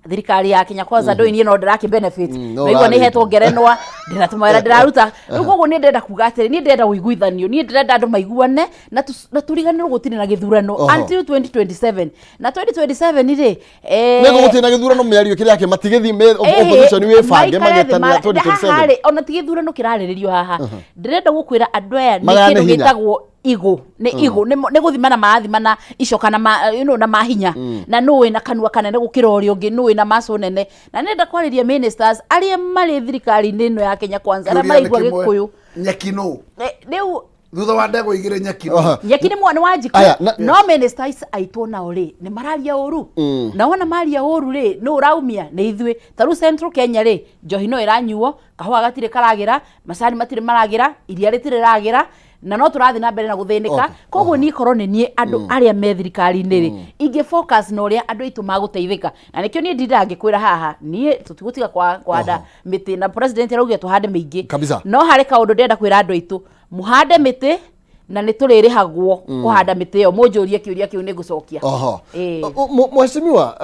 thirikari ya Kenya Kwanza ndũĩ niĩ no ndĩrakĩ benefit. No Naigua nĩ ũrarĩ. hetwo ngerenwa, ndĩna tũmawĩra ndĩraruta rĩu. Koguo niĩ ndĩrenda kuga atĩrĩ, niĩ ndĩrenda ũiguithanio, niĩ ndĩrenda andũ maiguane na tũriganĩrwo gũtirĩ na gĩthurano until 2027. Na 2027 rĩ, Nĩguo gũtirĩ na gĩthurano, mĩario kĩrĩa yake matigĩthiĩ opposition wĩbange maikare thĩ magĩetanĩra haha 2027. rĩ, ona ti gĩthurano kĩrarĩrĩrio haha. Ndĩrenda gũkwĩra andũ aya nĩ Magayane kĩndũ hinya. gĩtagwo igũ, nĩ igũ, nĩ gũthimana marathimana icoka na na mahinya, na nũ wĩna kanua kanene gũkĩra ũrĩa ũngĩ, nũ wĩna maco nene. Na nĩrenda kwarĩria ministers arĩa marĩ thirikari-inĩ ĩno ya Kenya Kwanza, arĩa Kĩũria nĩ maraigua kĩmwe. Gĩkũyũ. Nyeki nũ? Rĩu Thutha wa ndegwa igĩrĩ, nyeki nũ? Nyeki nĩ mwana wa njiko. Aya, No ministers aitũ nao rĩ, nĩ mararia ũru, na wona maria ũru rĩ, nũ ũraumia? Nĩ ithuĩ. Ta rĩu Central Kenya rĩ, njohi no ĩranyuo, kahũa gatirĩ karagĩra, macani matirĩ maragĩra, iria rĩtirĩ ragĩra, na no tũrathiĩ na mbere na gũthĩnĩka. Koguo niĩ korwo nĩ niĩ andũ arĩa me thirikari-inĩ rĩ, ingĩ focus na ũrĩa andũ aitũ magũteithĩka. Na nĩkĩo niĩ ndindaga ngĩkwĩra haha, niĩ tũtigũtiga kũhanda mĩtĩ, na president araugire tũhande mĩingĩ. Kabisa. No harĩ kaũndũ ndĩrenda kwĩra andũ aitũ, mũhande mĩtĩ na nĩ tũrĩrĩhagwo kũhanda mĩtĩ ĩyo. Mũnjũrie kĩũria kĩu, nĩ ngũcokia. Ĩĩ. Mheshimiwa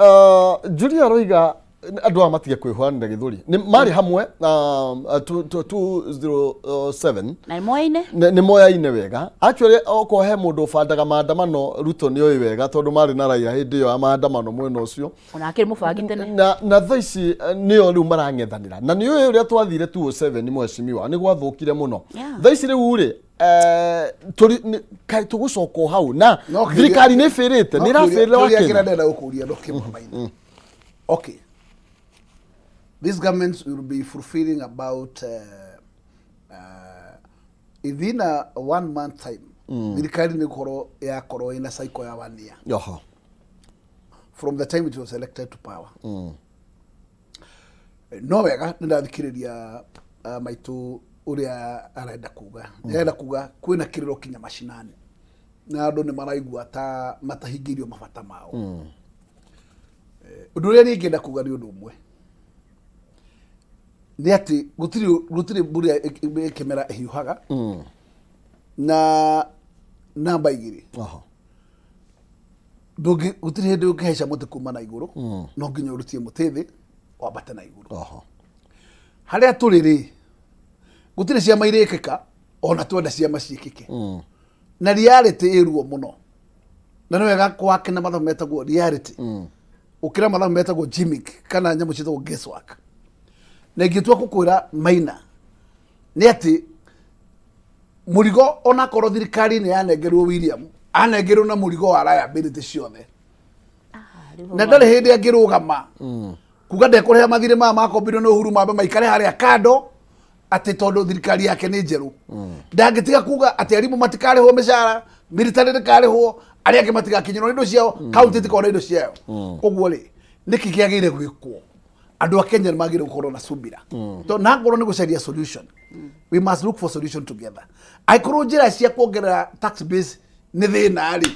Julia aroiga andũ aya matige kwĩhũranĩra gĩthũri, nĩ marĩ hamwe 207. Na nĩ moyaine. Nĩ moyaine wega. Actually, okorwo he mũndũ ũbandaga maandamano, Ruto nĩ oĩ wega, tondũ marĩ na Raila hĩndĩ ĩyo ya maandamano mwena ũcio. Ona akĩrĩ mũbangi tene. Na thaa ici nĩo rĩu marang'ethanĩra, na nĩ ũĩ ũrĩa twathire 207, mheshimiwa, nĩ gwathũkire mũno. Thaa ici rĩu rĩ, kaĩ tũgũcoka o hau na No kĩũria- thirikari nĩ ĩbĩrĩte, No nĩ kĩũria- ĩrabĩrĩra wa kĩũria kĩrĩa Kenya. ndĩrenda gũkũria ndo kĩmwe, Maina. Okay, these governments will be fulfilling about within a one month time, thirikari nĩ gũkorwo yakorwo ĩna cycle ya one year from the time it was elected to power. No wega nĩ ndathikĩrĩria maitũ ũrĩa arenda kuga. Arenda kuga kwĩna kĩrĩro kinya macinani na andũ nĩ maraigua ta matahingĩirio mabata mao. Ũndũ ũrĩa niĩ ingĩenda kuga nĩ ũndũ ũmwe, nĩ atĩ gũtirĩ mbura ĩkĩmera ĩhiũhaga. Na namba 2, gũtirĩ hĩndĩ ũngĩhaica mũtĩ kuma na igũrũ, no nginya ũrutie mũtĩ thĩ wambate na igũrũ. Harĩa tũrĩ rĩ, gũtirĩ ciama irĩkĩka, ona twenda ciama ciĩkĩke. Na reality ĩ ruo mũno, na nĩ wega kwake na mathabu metagwo reality ũkĩra mathabu metagwo gimmick kana nyamũ ciĩtagwo guesswork. Na ingĩtua gũkwĩra, Maina, nĩ atĩ mũrigo onakorwo thirikari nĩ yanengerwo, William anengerwo na mũrigo wa liability ciothe, na ndarĩ hĩndĩ angĩrũgama kuga ndekũrĩha mathirĩ maya makombirwo nĩ Uhuru mambe maikare harĩa kando, atĩ tondũ thirikari yake nĩ njerũ. Ndangĩtiga kuga atĩ arimũ matikarĩhwo mĩcara, military ndĩkarĩhwo, arĩa angĩ matigakinyĩrwo nĩ indo ciao, kaunti itikorwo na indo ciayo. Koguo rĩ, nĩkĩ kĩagĩrĩire gwĩkwo? Andũ a Kenya nĩ magĩrĩire gũkorwo na subira, tondũ na ngorwo nĩ gũcaria solution, we must look for solution together. Angĩkorwo njĩra cia kuongerera tax base nĩ thĩna rĩ,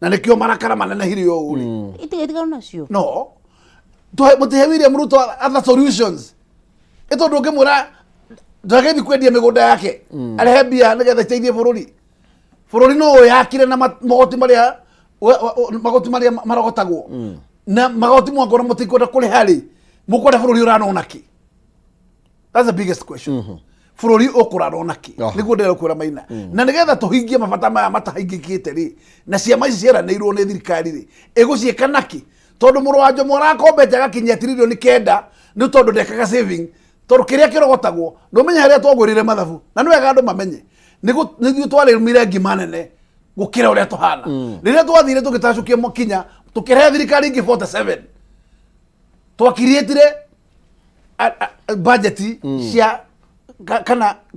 na nĩkĩo marakara manenehire ũũ rĩ, Itigatigana nacio. No mũtihe William Ruto other solutions, ĩ tondũ ũngĩmwĩra ndagĩthiĩ kwendia mĩgũnda yake arehe mbia nĩgetha iteithie bũrũri. Bũrũri no ũyakire na magoti marĩa magoti marĩa marogotagwo, na magoti mwangorwo mũtikwenda kũrĩha rĩ, mũkwenda bũrũri ũranona kĩ? That's the biggest question. Bũrũri ũkũrarwo na kĩ? Nĩguo ndĩrenda kwĩra Maina, na nĩgetha tũhingie mabata maya matahingĩkĩte rĩ, na ciama ici ciaranĩirwo nĩ thirikari rĩ, ĩgũciĩka nakĩ? Tondũ mũrũ wa Njomo arakombete agakinyia 9 trillion nĩ tondũ ndekaga saving, tondũ kĩrĩa kĩrogotagwo nĩ ũmenye harĩa twagũrĩire mathabu. Na nĩ wega andũ mamenye nĩ ithuĩ twarĩmire ngima nene gũkĩra ũrĩa tũhana rĩrĩa twathire tũgĩtacũkia makinya tũkĩrehe thirikari ingĩ 47. Twakiriĩtire budget cia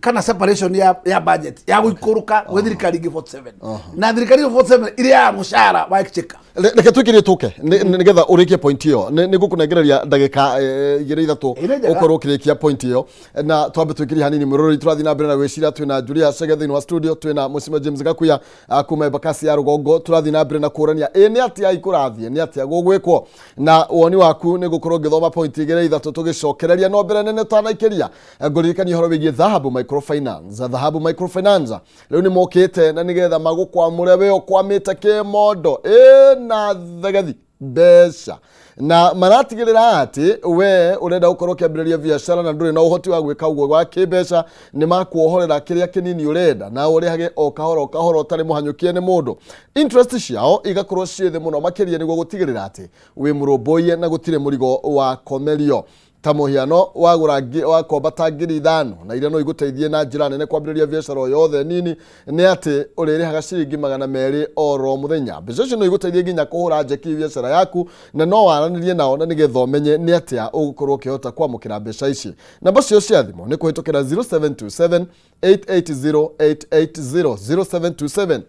Kana separation ya budget ya guikuruka gwĩ thirikari ingĩ 47 na thirikari 47 ĩrĩaga mũcara wa exchequer. Reke twĩkĩrie tũke nĩgetha ũrĩkie point ĩyo. Nĩ ngũkũnengereria ndagĩka igĩrĩ ithatũ Ĩrĩ njega. ũkorwo ũkĩrĩkia point ĩyo, na twambe twĩkĩrie hanini. Mũroreri, tũrathiĩ na mbere na gwĩciria. Twĩna Julia Chege thĩinĩ wa studio, twĩna Mũcima James Gakuya kuma Embakasi ya rũgongo. Tũrathiĩ na mbere na kũrania ĩ nĩ atĩa ikũrathiĩ, nĩ atĩa gũgwĩkwo, na woni waku nĩ ngũkorwo ngĩthoma point igĩrĩ ithatũ tũgĩcokereria. No mbere nene tũtanaikĩria, ngũririkania ũhoro wĩgiĩ Dhahabu Microfinance. Dhahabu Microfinance rĩu nĩ mokĩte na nĩgetha magũkwamũre we ũkwamĩte kĩmondo ĩ na thegethi mbeca, na maratigĩrĩra atĩ we ũrenda gũkorwo ũkĩambĩrĩria biacara na ndũrĩ na ũhoti wa gwĩka ũguo wa kĩmbeca, nĩ makuohorera kĩrĩa kĩnini ũrenda na ũrĩhage o kahora o kahora ũtarĩ mũhanyũkie nĩ mũndũ. Interest ciao igakorwo ciĩ thĩ mũno makĩria nĩguo gũtigĩrĩra atĩ wĩ mũrũmbũiye na gũtirĩ mũrigo wa komerio. Ta mũhiano, wagũra wakomba ta 5,000 na iria no igũteithie na njĩra nene kwambĩrĩria biacara o yothe nini, nĩ atĩ ũrĩrĩhaga ciringi 200 oro mũthenya. Mbeca icio no igũteithie nginya kũhũra njeki biacara yaku, na no waranĩrie nao na nĩgetha ũmenye nĩ atĩa ũgũkorwo ũkĩhota kwamũkĩra mbeca ici. Namba cio cia thimũ nĩ kũhĩtũkĩra 0727 880 880, 0727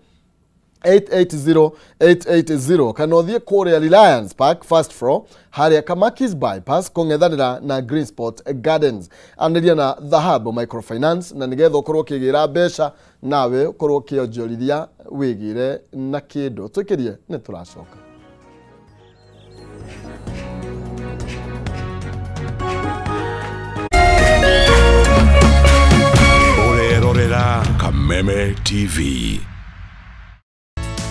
880 880, kana ũthiĩ kũrĩa Reliance Park, first floor, harĩa Kamakis Bypass kũng'ethanĩra na Green Spot Gardens. Anĩria na Dhahabu Microfinance na nĩgetha ũkorwo ũkĩgĩra mbeca nawe ũkorwo ũkĩonjorithia wĩgĩre na kĩndũ. Twĩkĩrie, nĩ tũracoka. Ũrerorera Kameme TV.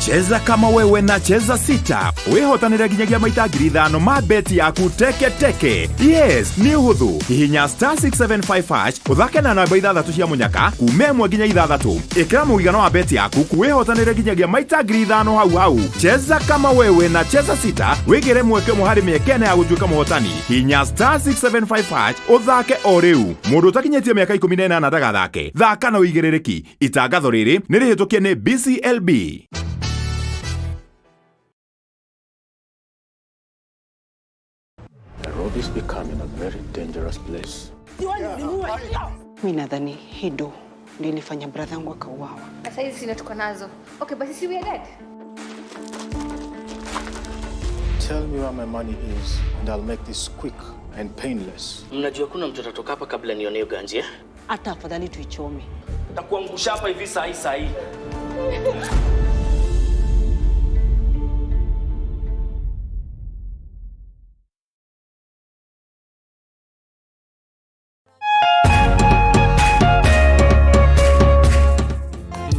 Cheza kama wewe na Cheza Sita wĩhotanĩre nginyagia maita 5,000 ma beti yaku teke teke. Yes, nĩ ũhũthũ. Hihinya star 675 hash, ũthake na namba ithathatũ cia mũnyaka kuma ĩmwe nginya ithathatũ. Ĩkĩra mũigana wa beti yaku wĩhotanĩre nginyagia maita 5,000 hau hau. Cheza kama wewe na Cheza Sita wĩgĩre mweke ũmwe harĩ mĩeke ĩna ya gũtuĩka mũhotani. Hihinya star 675 hash ũthake o rĩu. Mũndũ ũtakinyĩtie mĩaka 18 ndagathake. Thaka na ũigĩrĩrĩki. Itangatho rĩrĩ nĩ rĩhĩtũkie nĩ BCLB. Nairobi is becoming a very dangerous place. Mi nadhani hii do ndio ilifanya brother yangu akauawa. Sasa hizi sina tuko nazo. Okay, basi si we are dead. Tell me where my money is and I'll make this quick and painless. Mnajua kuna mtu atatoka hapa kabla nione hiyo ganji, eh? Hata afadhali tuichome. Takuangusha hapa hivi saa hii saa hii.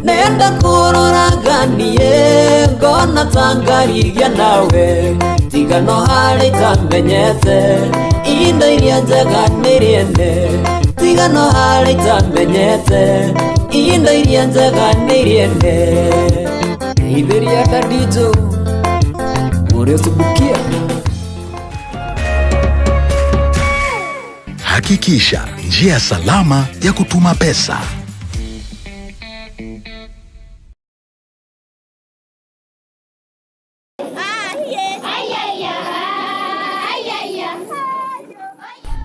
Nenda kũroraganie ngona tangarigia nawe tiga no harĩ itamenyete indo iria njega nĩ rĩene tiga no harĩ itamenyete indo iria njega nĩ rĩene ithĩria dadijo ũrĩa ũcubukia. Hakikisha njia salama ya kutuma pesa.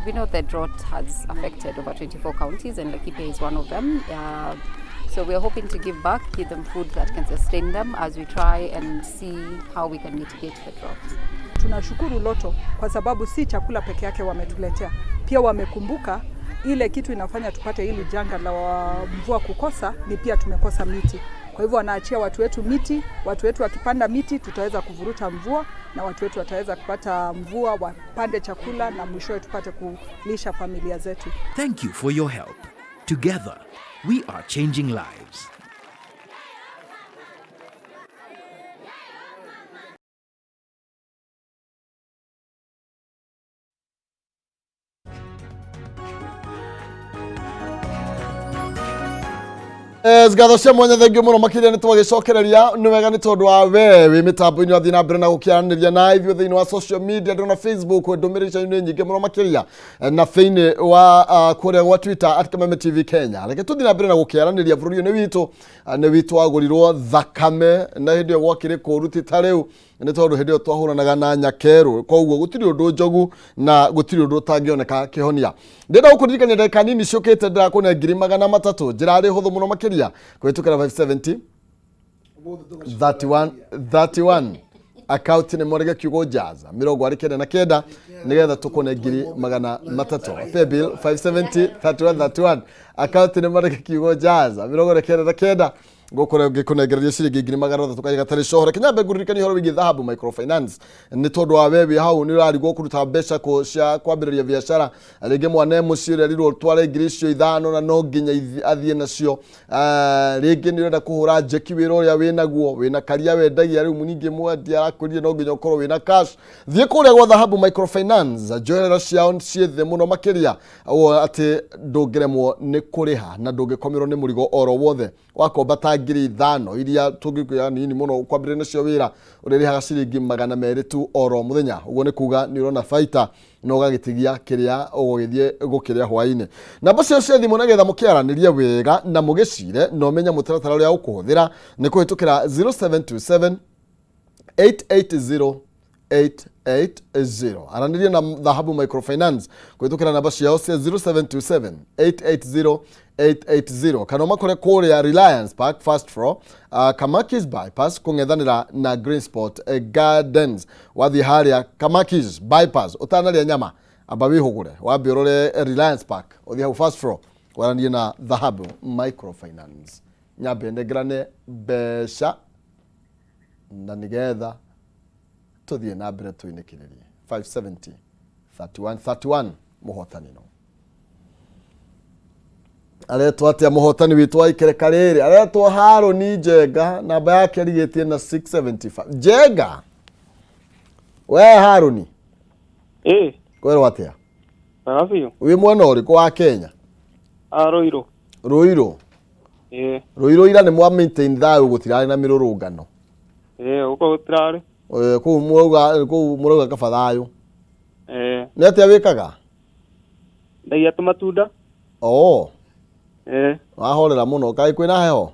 We know the drought has affected over 24 counties and Laikipia is one of them. So we are hoping to give back, give them food that can sustain them as we try and see how we can mitigate the drought. Tunashukuru Lotto kwa sababu si chakula peke yake wametuletea, pia wamekumbuka ile kitu inafanya tupate hili janga la mvua kukosa ni pia tumekosa miti. Kwa hivyo wanaachia watu wetu miti, watu wetu wakipanda miti tutaweza kuvuruta mvua na watu wetu wataweza kupata mvua, wapande chakula na mwishowe tupate kulisha familia zetu. Thank you for your help. Together, we are changing lives. Yes, ngatho cia mwanya thengio mũno makĩria nĩ twagĩcokereria nĩ wega nĩ tondũ wa we wĩ mĩtambo-inĩ wathiĩ na mbere na gũkĩaranĩria na ithuĩ thĩinĩ wa social media ndĩrona Facebook ndũmĩrĩri cianyu nĩ nyingĩ mũno makĩria na thĩinĩ wa kũrĩa gwa Twitter at Kameme TV Kenya. Reke tũthiĩ na mbere na gũkĩaranĩria, bũrũri ũyũ nĩ witũ, nĩ witũ wagũrirwo thakame na hĩndĩ ĩyo gwakĩrĩ kũũru ti ta rĩu, nĩ tondũ hĩndĩ ĩyo twahũranaga na nyakerũ, koguo gũtirĩ ũndũ njogu na gũtirĩ ũndũ ũtangĩoneka kĩhonia. Ndĩrenda gũkũririkania ndagĩka nini ciũkĩte ndĩrakũne 300,000, njĩra arĩ hũthũ mũno makĩria kũhĩtũkĩra 570 31 31 akaunti nĩ morege kiugo jaza 49 nĩgetha tũkũne 300,000. Paybill 570 31 31, akaunti nĩ morege kiugo jaza 99, ngũkũre ngĩkũnengereria ciringi 300,000 kahiga gatarĩ cohore. Kinyambe ngũririkania ũhoro wĩgiĩ Dhahabu Microfinance, nĩ tondũ wa we wĩ hau nĩ ũrarigwo kũruta mbeca kũ cia kwambĩrĩria biacara, rĩngĩ mwana e mũciĩ ũrerirwo ũtware 5,000 na no nginya athiĩ nacio. Rĩngĩ nĩ ũrenda kũhũra njeki wĩra ũrĩa wĩnaguo, wĩna karia wendagia, rĩu ningĩ mwendia arakwĩrire no nginya ũkorwo wĩna cash. Thiĩ kũrĩa gwa Dhahabu Microfinance, njoherero ciao ciĩ thĩ mũno makĩria ũũ atĩ ndũngĩremwo nĩ kũrĩha na ndũngĩkomerwo nĩ mũrigo oro wothe. Wakomba ta 5,000 iria tũngĩkuoya nini mũno kwambĩrĩria nacio wĩra, ũrĩrĩhaga ciringi 200 tu oro mũthenya. Ũguo nĩ kuga nĩ ũrona baita na ũgagĩtigia kĩrĩa ũgũgĩthiĩ gũkĩrĩa hwaĩ-inĩ. Namba cio cia thimũ nĩgetha mũkĩaranĩrie wega na mũgĩcire na ũmenye mũtaratara ũrĩa ũkũhũthĩra nĩ kũhĩtũkĩra 0727 880 880. Aranĩria na Dhahabu Microfinance kũhĩtũkĩra namba ciao cia 0727 880 880, kana ũmakore kũrĩa Reliance Park first floor, Kamakis bypass, kũng'ethanĩra na Green Spot Gardens. Wathiĩ harĩa Kamakis bypass ũtanarĩa nyama, amba wĩhũgũre wambe ũrore Reliance Park, ũthiĩ hau first floor waranĩrie na Dhahabu Microfinance. Nyambe nengerane mbeca na nĩgetha tũthiĩ na mbere tũinĩkĩrĩrie. 570 31 31, mũhotani no aretwo atĩa? Mũhotani witũ wa ikereka rĩrĩ aretwo Harũni Njenga, namba yake arigĩtie na 675. Njenga, we Harũni? Ĩ. Kwĩrwo atĩa? Wega biũ. Wĩ mwena ũrĩkũ wa Kenya? A Rũirũ. Rũirũ? Ĩ. Rũirũ ira nĩ mwa maintain thayũ, gũtirarĩ na mĩrũrũngano? Ĩ, gũkũ gũtirarĩ. Kũu mũrauga, kũu mũrauga kaba thayũ. Ĩ. Nĩ atĩa wĩkaga? Ndagia tũmatunda. Oo. Ĩ. Wahorera mũno, kaĩ kwĩna heho?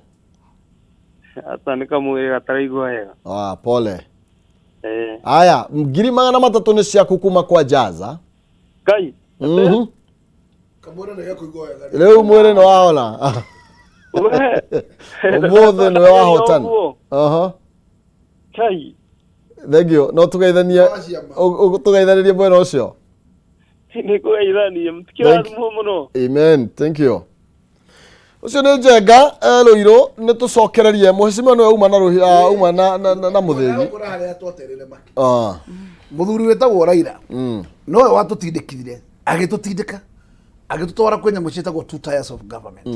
Ata nĩ kamwĩrĩ gataraigua wega. Ah, pole. Ĩ. Aya, 300,000 nĩ ciaku kuma kwa Jaza. Ngai. Kamwĩrĩ nĩ gakũigua wega. Rĩu mwĩrĩ nĩ wahona. Ũmũthĩ nĩwe wahotana. Aha. Ngai. Thank you. No tũgeithanie, tũgeithanĩrie mwena ũcio. Nĩ kũgeithania. Mũtikĩrathimwo mũno. Amen. Thank you. Ũcio nĩ Njenga Rũirũ, nĩ tũcokererie mũhecimiwa nĩwe uma na rũhi uma na na na mũthĩgi. Kũrĩ harĩa twetereire make. Ah. Mũthuri wĩtagwo Raila nowe watũtindĩkire, agĩtũtindĩka agĩtũtwara kwĩ nyamũ ciĩtagwo two tiers of government.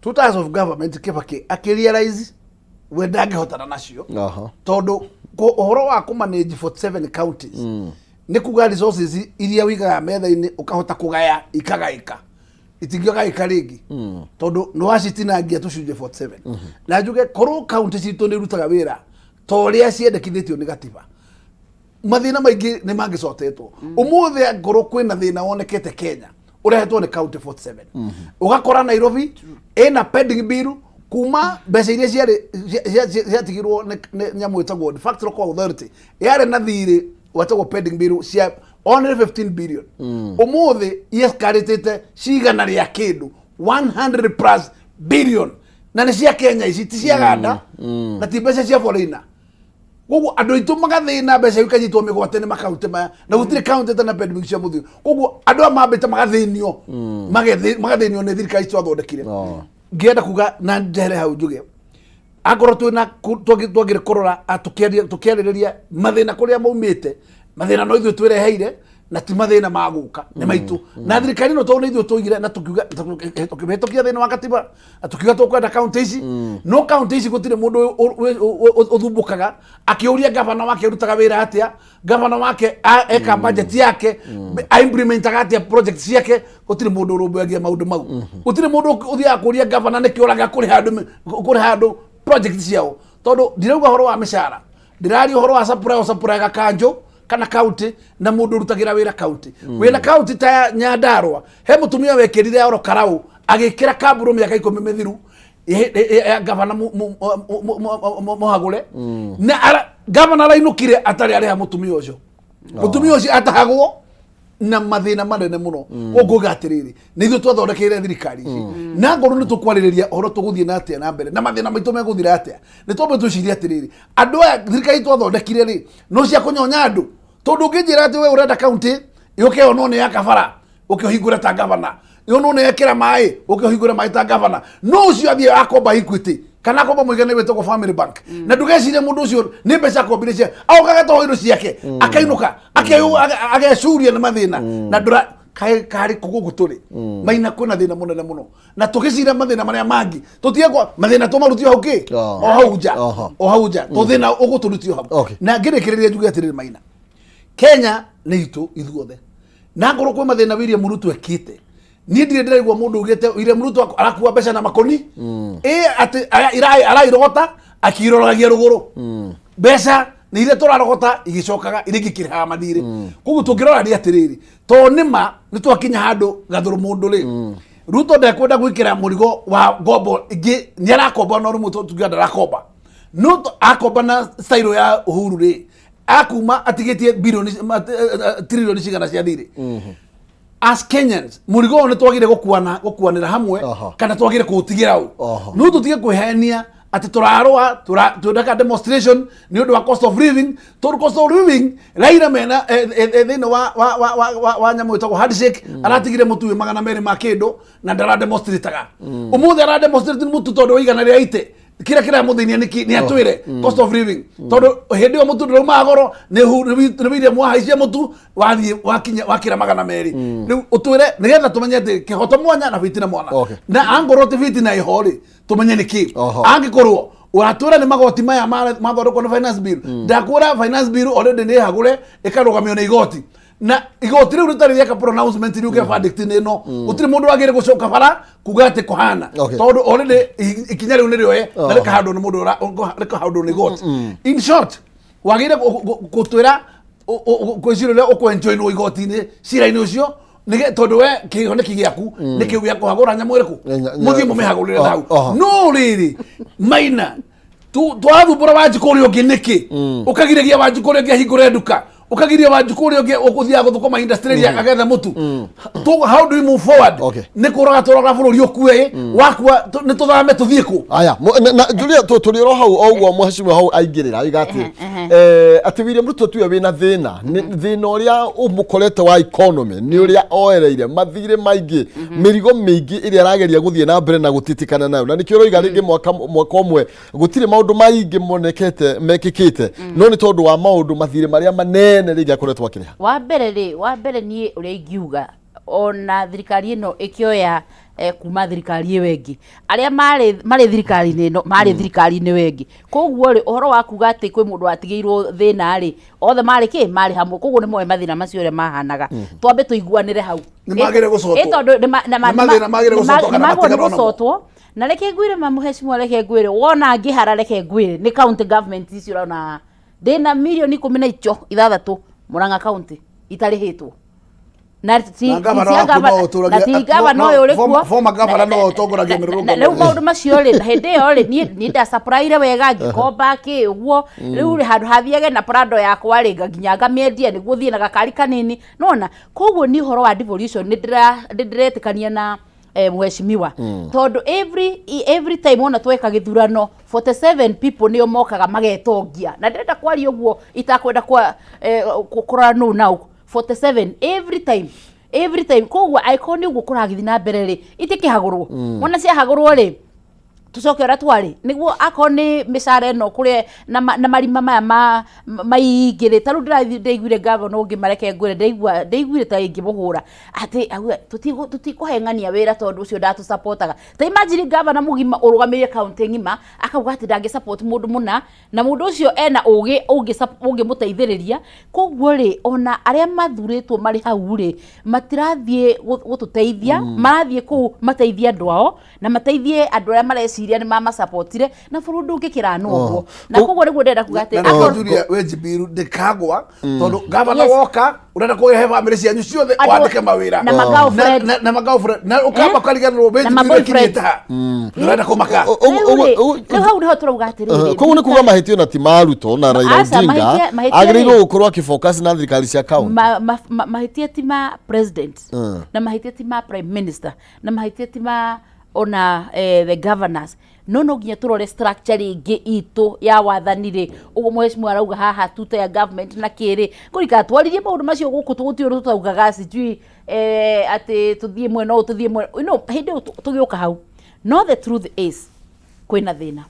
Two tiers of government, Kibaki akĩrealize we ndangĩhotana nacio tondũ ũhoro wa kũmanage 47 counties nĩ kuga resources iria ũigaga metha-inĩ ũkahota kũgaya ikagaĩka, itingĩgaĩka rĩngĩ tondũ nĩ wacitinangia tũcunjĩ 47. Na njuge korwo kaunti citũ nĩ irutaga wĩra ta ũrĩa ciendekithĩtio nĩ gatiba, mathĩna maingĩ nĩ mangĩcotetwo. Ũmũthĩ angorwo kwĩna thĩna wonekete Kenya, ũrehetwo nĩ county 47. Ũgakora Nairobi ĩna pending bill kuma mbeca iria ciarĩ ciatigirwo nĩ nyamũ ĩtagwo de facto local authority, yarĩ na thirĩ wetagwo pending bill cia only 15 billion. Ũmũthĩ yeskarĩtĩte cigana rĩa kĩndũ 100 plus billion, na nĩ cia Kenya ici, ti cia Ganda na ti mbeca cia foreigner. Koguo andũ aitũ magathĩna, mbeca ikanyitwo mĩgwate nĩ makaunti maya, na gũtirĩ kaunti ĩtarĩ na pending cia mũthio. Koguo andũ aya mambĩte magathĩnio, magathĩnio nĩ thirikari twathondekire. Ngĩenda kuga na njehere hau njuge akorwo twĩna twagire kũrora, tũkĩarĩrĩria mathĩna kũrĩa maumĩte, mathĩna no ithuĩ twĩreheire. Na ti mathĩna ma gũka nĩ maitũ na thirikari ĩno, tondũ nĩ ithuĩ tũigire na tũkiuga tũkĩhĩtũkia thĩinĩ wa katiba na tũkiuga tũkwenda kaunti ici. No kaunti ici gũtirĩ mũndũ ũthumbũkaga akĩũria gavana wake arutaga wĩra atĩa, gavana wake eka budget yake, a implementaga atĩa project ciake. Gũtirĩ mũndũ ũrũmbũyagia maũndũ mau. Gũtirĩ mũndũ ũthiaga kũria gavana nĩkĩ ũraga kũrĩha andũ kũrĩha andũ project ciao, tondũ ndirauga ũhoro wa mĩcara, ndĩraria ũhoro wa supply, o supply gakanjũ kana kaunti na mũndũ ũrutagĩra wĩra kaunti. Wĩna kaunti ta ya Nyandarua, he mũtumia wekĩrire oro karaũ agĩkĩra kamburu mĩaka 10 mĩthiru ya gavana mũhagũre, na gavana arainũkire atarĩ arĩha mũtumia ũcio. Mũtumia ũcio atahagwo na mathĩna manene mũno. Ũnguga atĩrĩrĩ, nĩ ithuĩ twathondekeire thirikari ici, na ngorwo nĩ tũkwarĩrĩria ũhoro tũgũthiĩ na atĩa na mbere na mathĩna maitũ megũthira atĩa, nĩ twambe twĩcirie atĩrĩrĩ, andũ aya thirikari twathondekire rĩ, no cia kũnyonya andũ? Tondũ ũngĩnjĩra atĩ we ũrenda kaunti yũke yonwo nĩ ya kabara, ũke ũhingũre ta gavana, yonwo nĩ yekĩra maĩ, ũke ũhingũre maĩ ta gavana, no ũcio athiĩ akomba Equity kana akomba mũigana wĩtagwo Family Bank, na ndũgecirie mũndũ ũcio nĩ mbeca akombire cia agoka agatoa indo ciake, akainũka agecuria nĩ mathĩna na ndũra kaĩ karĩ kũ gũkũ tũrĩ maina. Kwĩna thĩna mũnene mũno, na tũgĩcira mathĩna marĩa mangĩ tũtige kwa mathĩna tũmarutio hau kĩ o hau nja, o hau nja tũthĩna ũgũtũrutio hau. Na ngĩrĩkĩrĩria njuge atĩrĩrĩ, maina, Kenya nĩ itũ ithuothe, na ngorwo kwĩ mathĩna William Ruto ekĩte, niĩ ndirĩ ndĩraigua mũndũ ugĩte William Ruto arakua mbeca na makoni ĩ atĩ arairogota akiroragia rũgũrũ. Mbeca nĩ iria tũrarogota igĩcokaga iria ingĩ ikĩrĩhaga mathirĩ. Koguo tũngĩrora nĩ atĩrĩrĩ, tondũ nĩma nĩ twakinya handũ gathũrũ mũndũ rĩ, Ruto ndekwenda gwĩkĩra mũrigo wa ngombo ingĩ. Nĩ arakomba no rĩmwe tukiuga ndarakomba, no akomba na style ya Uhuru rĩ, akuma atigĩtie bilioni trilioni cigana cia thirĩ. As Kenyans, mũrigo ũyũ nĩ twagire gũkuana gũkuanĩra hamwe kana twagire kũũtigĩra ũ? No tũtige kwĩhenia atĩ tũrarũa twendaka demonstration nĩ ũndũ wa cost of living, tondũ cost of living Raila mena thĩinĩ wa nyamũ ĩtagwo handshake aratigire mũtu wĩ 200 ma kĩndũ na ndara demonstrataga. Ũmũthĩ ara demonstrate nĩ mũtu tondũ wa 180. Kĩrĩa kĩramũthĩnia nĩ nĩ atwĩre cost of living, tondũ hĩndĩ ĩyo mũtu ndũraumaga goro. Nĩ William wahaicia mũtu wathiĩ wakinya wakĩra 200. Rĩu ũtwĩre nĩgetha tũmenye atĩ kĩhoto mwanya na bitina mwana, na angorwo ti bitina ĩho rĩ, tũmenye nĩ kĩ. Angĩkorwo ũratwĩra nĩ magoti maya mathondekwo nĩ finance bill, ndakwĩra finance bill already nĩ hagũre ĩkarũgamio nĩ igoti, na igoti rĩu rĩtarĩ rĩeka pronouncement riuge verdict nĩ ĩno, gũtirĩ mũndũ wagĩrĩire gũcoka bara kuga atĩ kũhana, tondũ already ikinya rĩu nĩ rĩoe na rĩkahandwo nĩ mũndũ rĩkahandwo nĩ igoti. In short, wagĩrĩire gũtwĩra kwĩciria ũrĩa ũkwenjoinwo igoti-inĩ cira-inĩ ũcio, tondũ we kĩhoneki gĩaku nĩ kĩu gĩa kũhagũra nyamũ ĩrĩkũ, mũthiĩ mũmĩhagũrĩre hau. No rĩrĩ, maina, twathumbũra Wanjikũ ũrĩa ũngĩ nĩkĩ? Ũkagiragia Wanjikũ ũrĩa ũngĩ ahingũre nduka, ũkagiria Wanjikũ ũrĩa ũngĩ ũgũthiaga gũthũkũma industry agetha mũtu. How do we move forward? Nĩ kũraga tũraga bũrũri ũkue wakua, nĩ tũthame tũthiĩ kũ? Aya, na Julia, tũrĩ oro hau o ũguo mheshimiwa hau aingĩrĩra oiga atĩ atĩ William Ruto tuwe wĩna thĩna. Thĩna ũrĩa ũmũkorete wa economy nĩ ũrĩa oereire mathirĩ maingĩ, mĩrigo mĩingĩ ĩrĩa arageria gũthiĩ na mbere na gũtitikana nayo, na nĩkĩo ũroiga rĩngĩ mwaka ũmwe gũtirĩ maũndũ maingĩ monekete mekĩkĩte, no nĩ tondũ wa maũndũ mathirĩ marĩa manene rĩngĩ akoretwo akĩrĩha. Wa mbere niĩ ũrĩa ingiuga, ona thirikari ĩno ĩkĩoya kuma thirikari ĩyo ĩngĩ, arĩa marĩ thirikari-inĩ ĩno marĩ thirikari-inĩ ĩyo ĩngĩ. Koguo rĩ, ũhoro wa kuga atĩ kwĩ mũndũ watigĩirwo thĩna rĩ, othe marĩ kĩ marĩ hamwe, koguo nĩ moĩ mathĩna macio ũrĩa mahanaga. Twambe tũiguanĩre hau. Nĩ magĩrĩire gũcotwo. Ĩ tondũ Nĩ mathĩna magĩrĩire gũcotwo kana nĩ magĩrĩirwo matiganwo namo? gũcotwo. Na reke ngwĩre ma mũhecimwa, reke ngwĩre wona ngĩhara, reke ngwĩre nĩ county government icio ũrona ndĩna mirioni ikũmi na ico ithathatũ Murang'a county itarĩhĩtwo, na ti Na gavana ti cia waku no gavana- na ti gavana ũyũ ũrĩ kuo. Former gavana no ũtongoragia mĩrũrũngano. Rĩu maũndũ macio rĩ, na hĩndĩ ĩyo rĩ, niĩ ndacapuraire wega ngĩkomba kĩ ũguo. Rĩu rĩ, handũ hathiage na Prado yakwa rĩ, nginya ngamĩendia nĩguo thiĩ na gakari kanini nona. Koguo ni ũhoro wa devolution nĩ ndĩretĩkania na mheshimiwa, tondũ every time ona tweka gĩthurano, 47 people nĩo mokaga magetongia, na ndĩrenda kwaria ũguo itakwenda kwa kũrora nũ na 47 every time, every time. Koguo angĩkorwo nĩ ũguo kũragĩthiĩ na mbere rĩ, itikĩhagũrwo. Wona ciahagũrwo rĩ, Tucoke ũrĩa twarĩ nĩguo akorwo nĩ mĩcara ĩno kũrĩa na, na marima maya ma maingĩ rĩ, ta rĩu ndĩraiguire ngavana ũngĩ, mareke ngwĩre, ndaiguire ta ingĩmũhũra atĩ auga tũtikũheng'ania wĩra tondũ ũcio ndatũsapotaga. Ta imagine ngavana mũgima ũrũgamĩrĩire kaũntĩ ng'ima akauga atĩ ndangĩ support mũndũ mũna, na mũndũ ũcio ena ũgĩ ũngĩmũteithĩrĩria. Koguo rĩ, ona arĩa mathurĩtwo marĩ hau rĩ, matirathiĩ gũtũteithia, marathiĩ kũu mateithie andũ ao na mateithie andũ arĩa mareciria nĩ mamasapotire, na bũrũri ndũngĩkĩrana ũguo. Na koguo nĩguo ndĩrenda kuga atĩ Na Julia, we Njibiru ndĩkagwa tondũ gavana woka ũrenda kũrehe bamĩrĩ cianyu ciothe wandĩke mawĩra na ma-girlfriend. Na ma-girlfriend. Na ũkamba ũkariganĩrwo we Na Njibiru ma-boyfriend. ĩkinyĩte ha, ndũrenda kũmaka. Rĩu hau nĩho tũrauga atĩrĩrĩ, Koguo nĩ kuga mahĩtio na ti ma Ruto na Raila Aca, Odinga mahĩtia agĩrĩirwo rĩ- gũkorwo akĩfocus na thirikari cia kaunti. Mahĩtia ti ma president, na mahĩtia ti ma prime minister, na mahĩtia ti ma ona the governors, no nginya tũrore structure rĩngĩ itũ ya wathani rĩ. Ũguo mheshimiwa arauga haha tuta ya government na kĩrĩ kũrika twaririe maũndũ macio gũkũ tũgũtirĩ ũndũ tũtaugaga, sijui atĩ tũthiĩ mwena ũyũ, tũthiĩ mwena hĩndĩ ĩyo tũgĩũka hau. No the truth is kwĩna thĩna,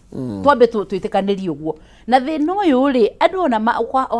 twambe twĩtĩkanĩrie ũguo. Na thĩna ũyũ rĩ, andũ ona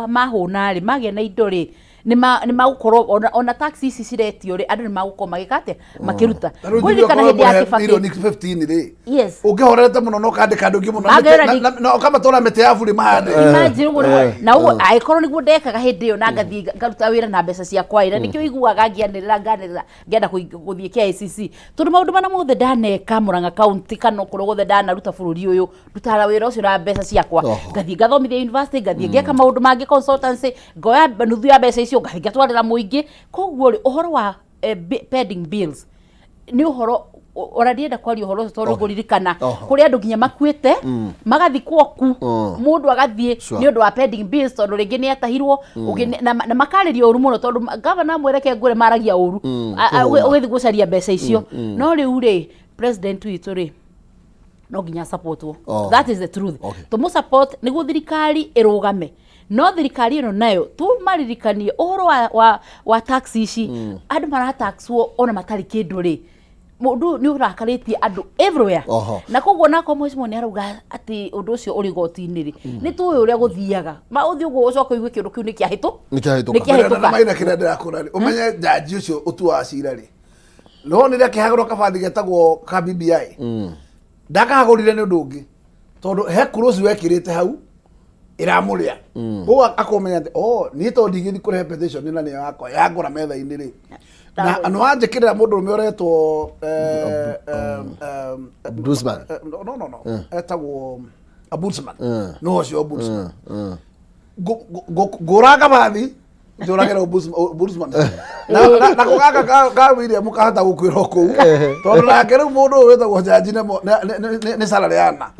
mahũna rĩ, magĩa na indo rĩ, nĩ magũkorwo ona tax ici ciretio rĩ, andũ nĩ magũkorwo magĩka atĩa, makĩruta. Ta rĩu Ngũririkana Julia, hĩndĩ ya ũkorwo Kibaki milioni 15 rĩ, Yes. ũngĩhorerete mũno na ũkandĩka andũ aingĩ mũno Mangĩhora na ũkamatwara mĩtĩ ya burĩ mahande. Imagine ũguo na ũguo angĩkorwo nĩguo ndekaga hĩndĩ ĩyo, na ngathiĩ ngaruta wĩra na mbeca ciakwa ĩ, na nĩkĩo iguaga ngĩanĩrĩra, nganĩrĩra ngĩenda gũthiĩ KICC, tondũ maũndũ mana mothe ndaneka Murang'a County kana kũrĩa guothe ndanaruta bũrũri ũyũ, ndutaga wĩra ũcio na mbeca ciakwa. Ngathiĩ ngathomithia university, ngathiĩ ngeka maũndũ mangĩ, consultancy, ngoya nuthu ya mbeca icio ngathiĩ ngatwarĩra mũingĩ. Koguo rĩ, ũhoro wa pending bills nĩ ũhoro ona ndienda kwaria ũhoro ũcio tondũ ngũririkana kũrĩ andũ nginya makuĩte magathikwo ku, mũndũ agathiĩ nĩ ũndũ wa pending bills, tondũ rĩngĩ nĩ atahirwo, ũngĩ na makarĩria ũru mũno, tondũ gavana amwe, reke ngwĩre, maragia ũru Kũhũra. Ũgĩthiĩ gũcaria mbeca icio. No rĩu rĩ, president witũ rĩ, no nginya supportwo. That is the truth. Tũmũ support nĩguo thirikari ĩrũgame. No thirikari ĩno nayo tũmaririkanie ũhoro wa tax ici. Andũ marataxwo ona matarĩ kĩndũ rĩ, mũndũ nĩ ũrakarĩtie andũ everywhere. Na koguo nako mheshimiwa nĩ arauga atĩ ũndũ ũcio ũrĩ igoti-inĩ rĩ, nĩ tũĩ ũrĩa gũthiaga ma ũthiĩ ũguo ũcoke ũigue kĩũndũ kĩu nĩ kĩahĩtũ Nĩ kĩahĩtũka. Nĩ kĩahĩtũka. Na maina kĩrĩa ndĩrakũra rĩ, ũmenye njanji ũcio ũtuaga cira rĩ, no nĩ akĩhagũrwo kabathi getagwo ka BBI, ndakahagũrire nĩ ũndũ ũngĩ tondũ he kuruci wekĩrĩte hau ĩramũrĩa. Koguo akomenya atĩ, oh, niĩ tondũ ndigĩthiĩ kũrehe petition na nĩyo yakwa yangora metha-inĩ rĩ, na nĩ wanjĩkĩrĩra mũndũ ũrũme ũretwo Ombudsman. No, etagwo ombudsman. No ũcio ombudsman ngũra kabathi njũragĩra ombudsman nako gaka ka William kahota gũkwĩra o kũu, tondũ nake rĩu mũndũ ũyũ wĩtagwo jaji nĩ salary yana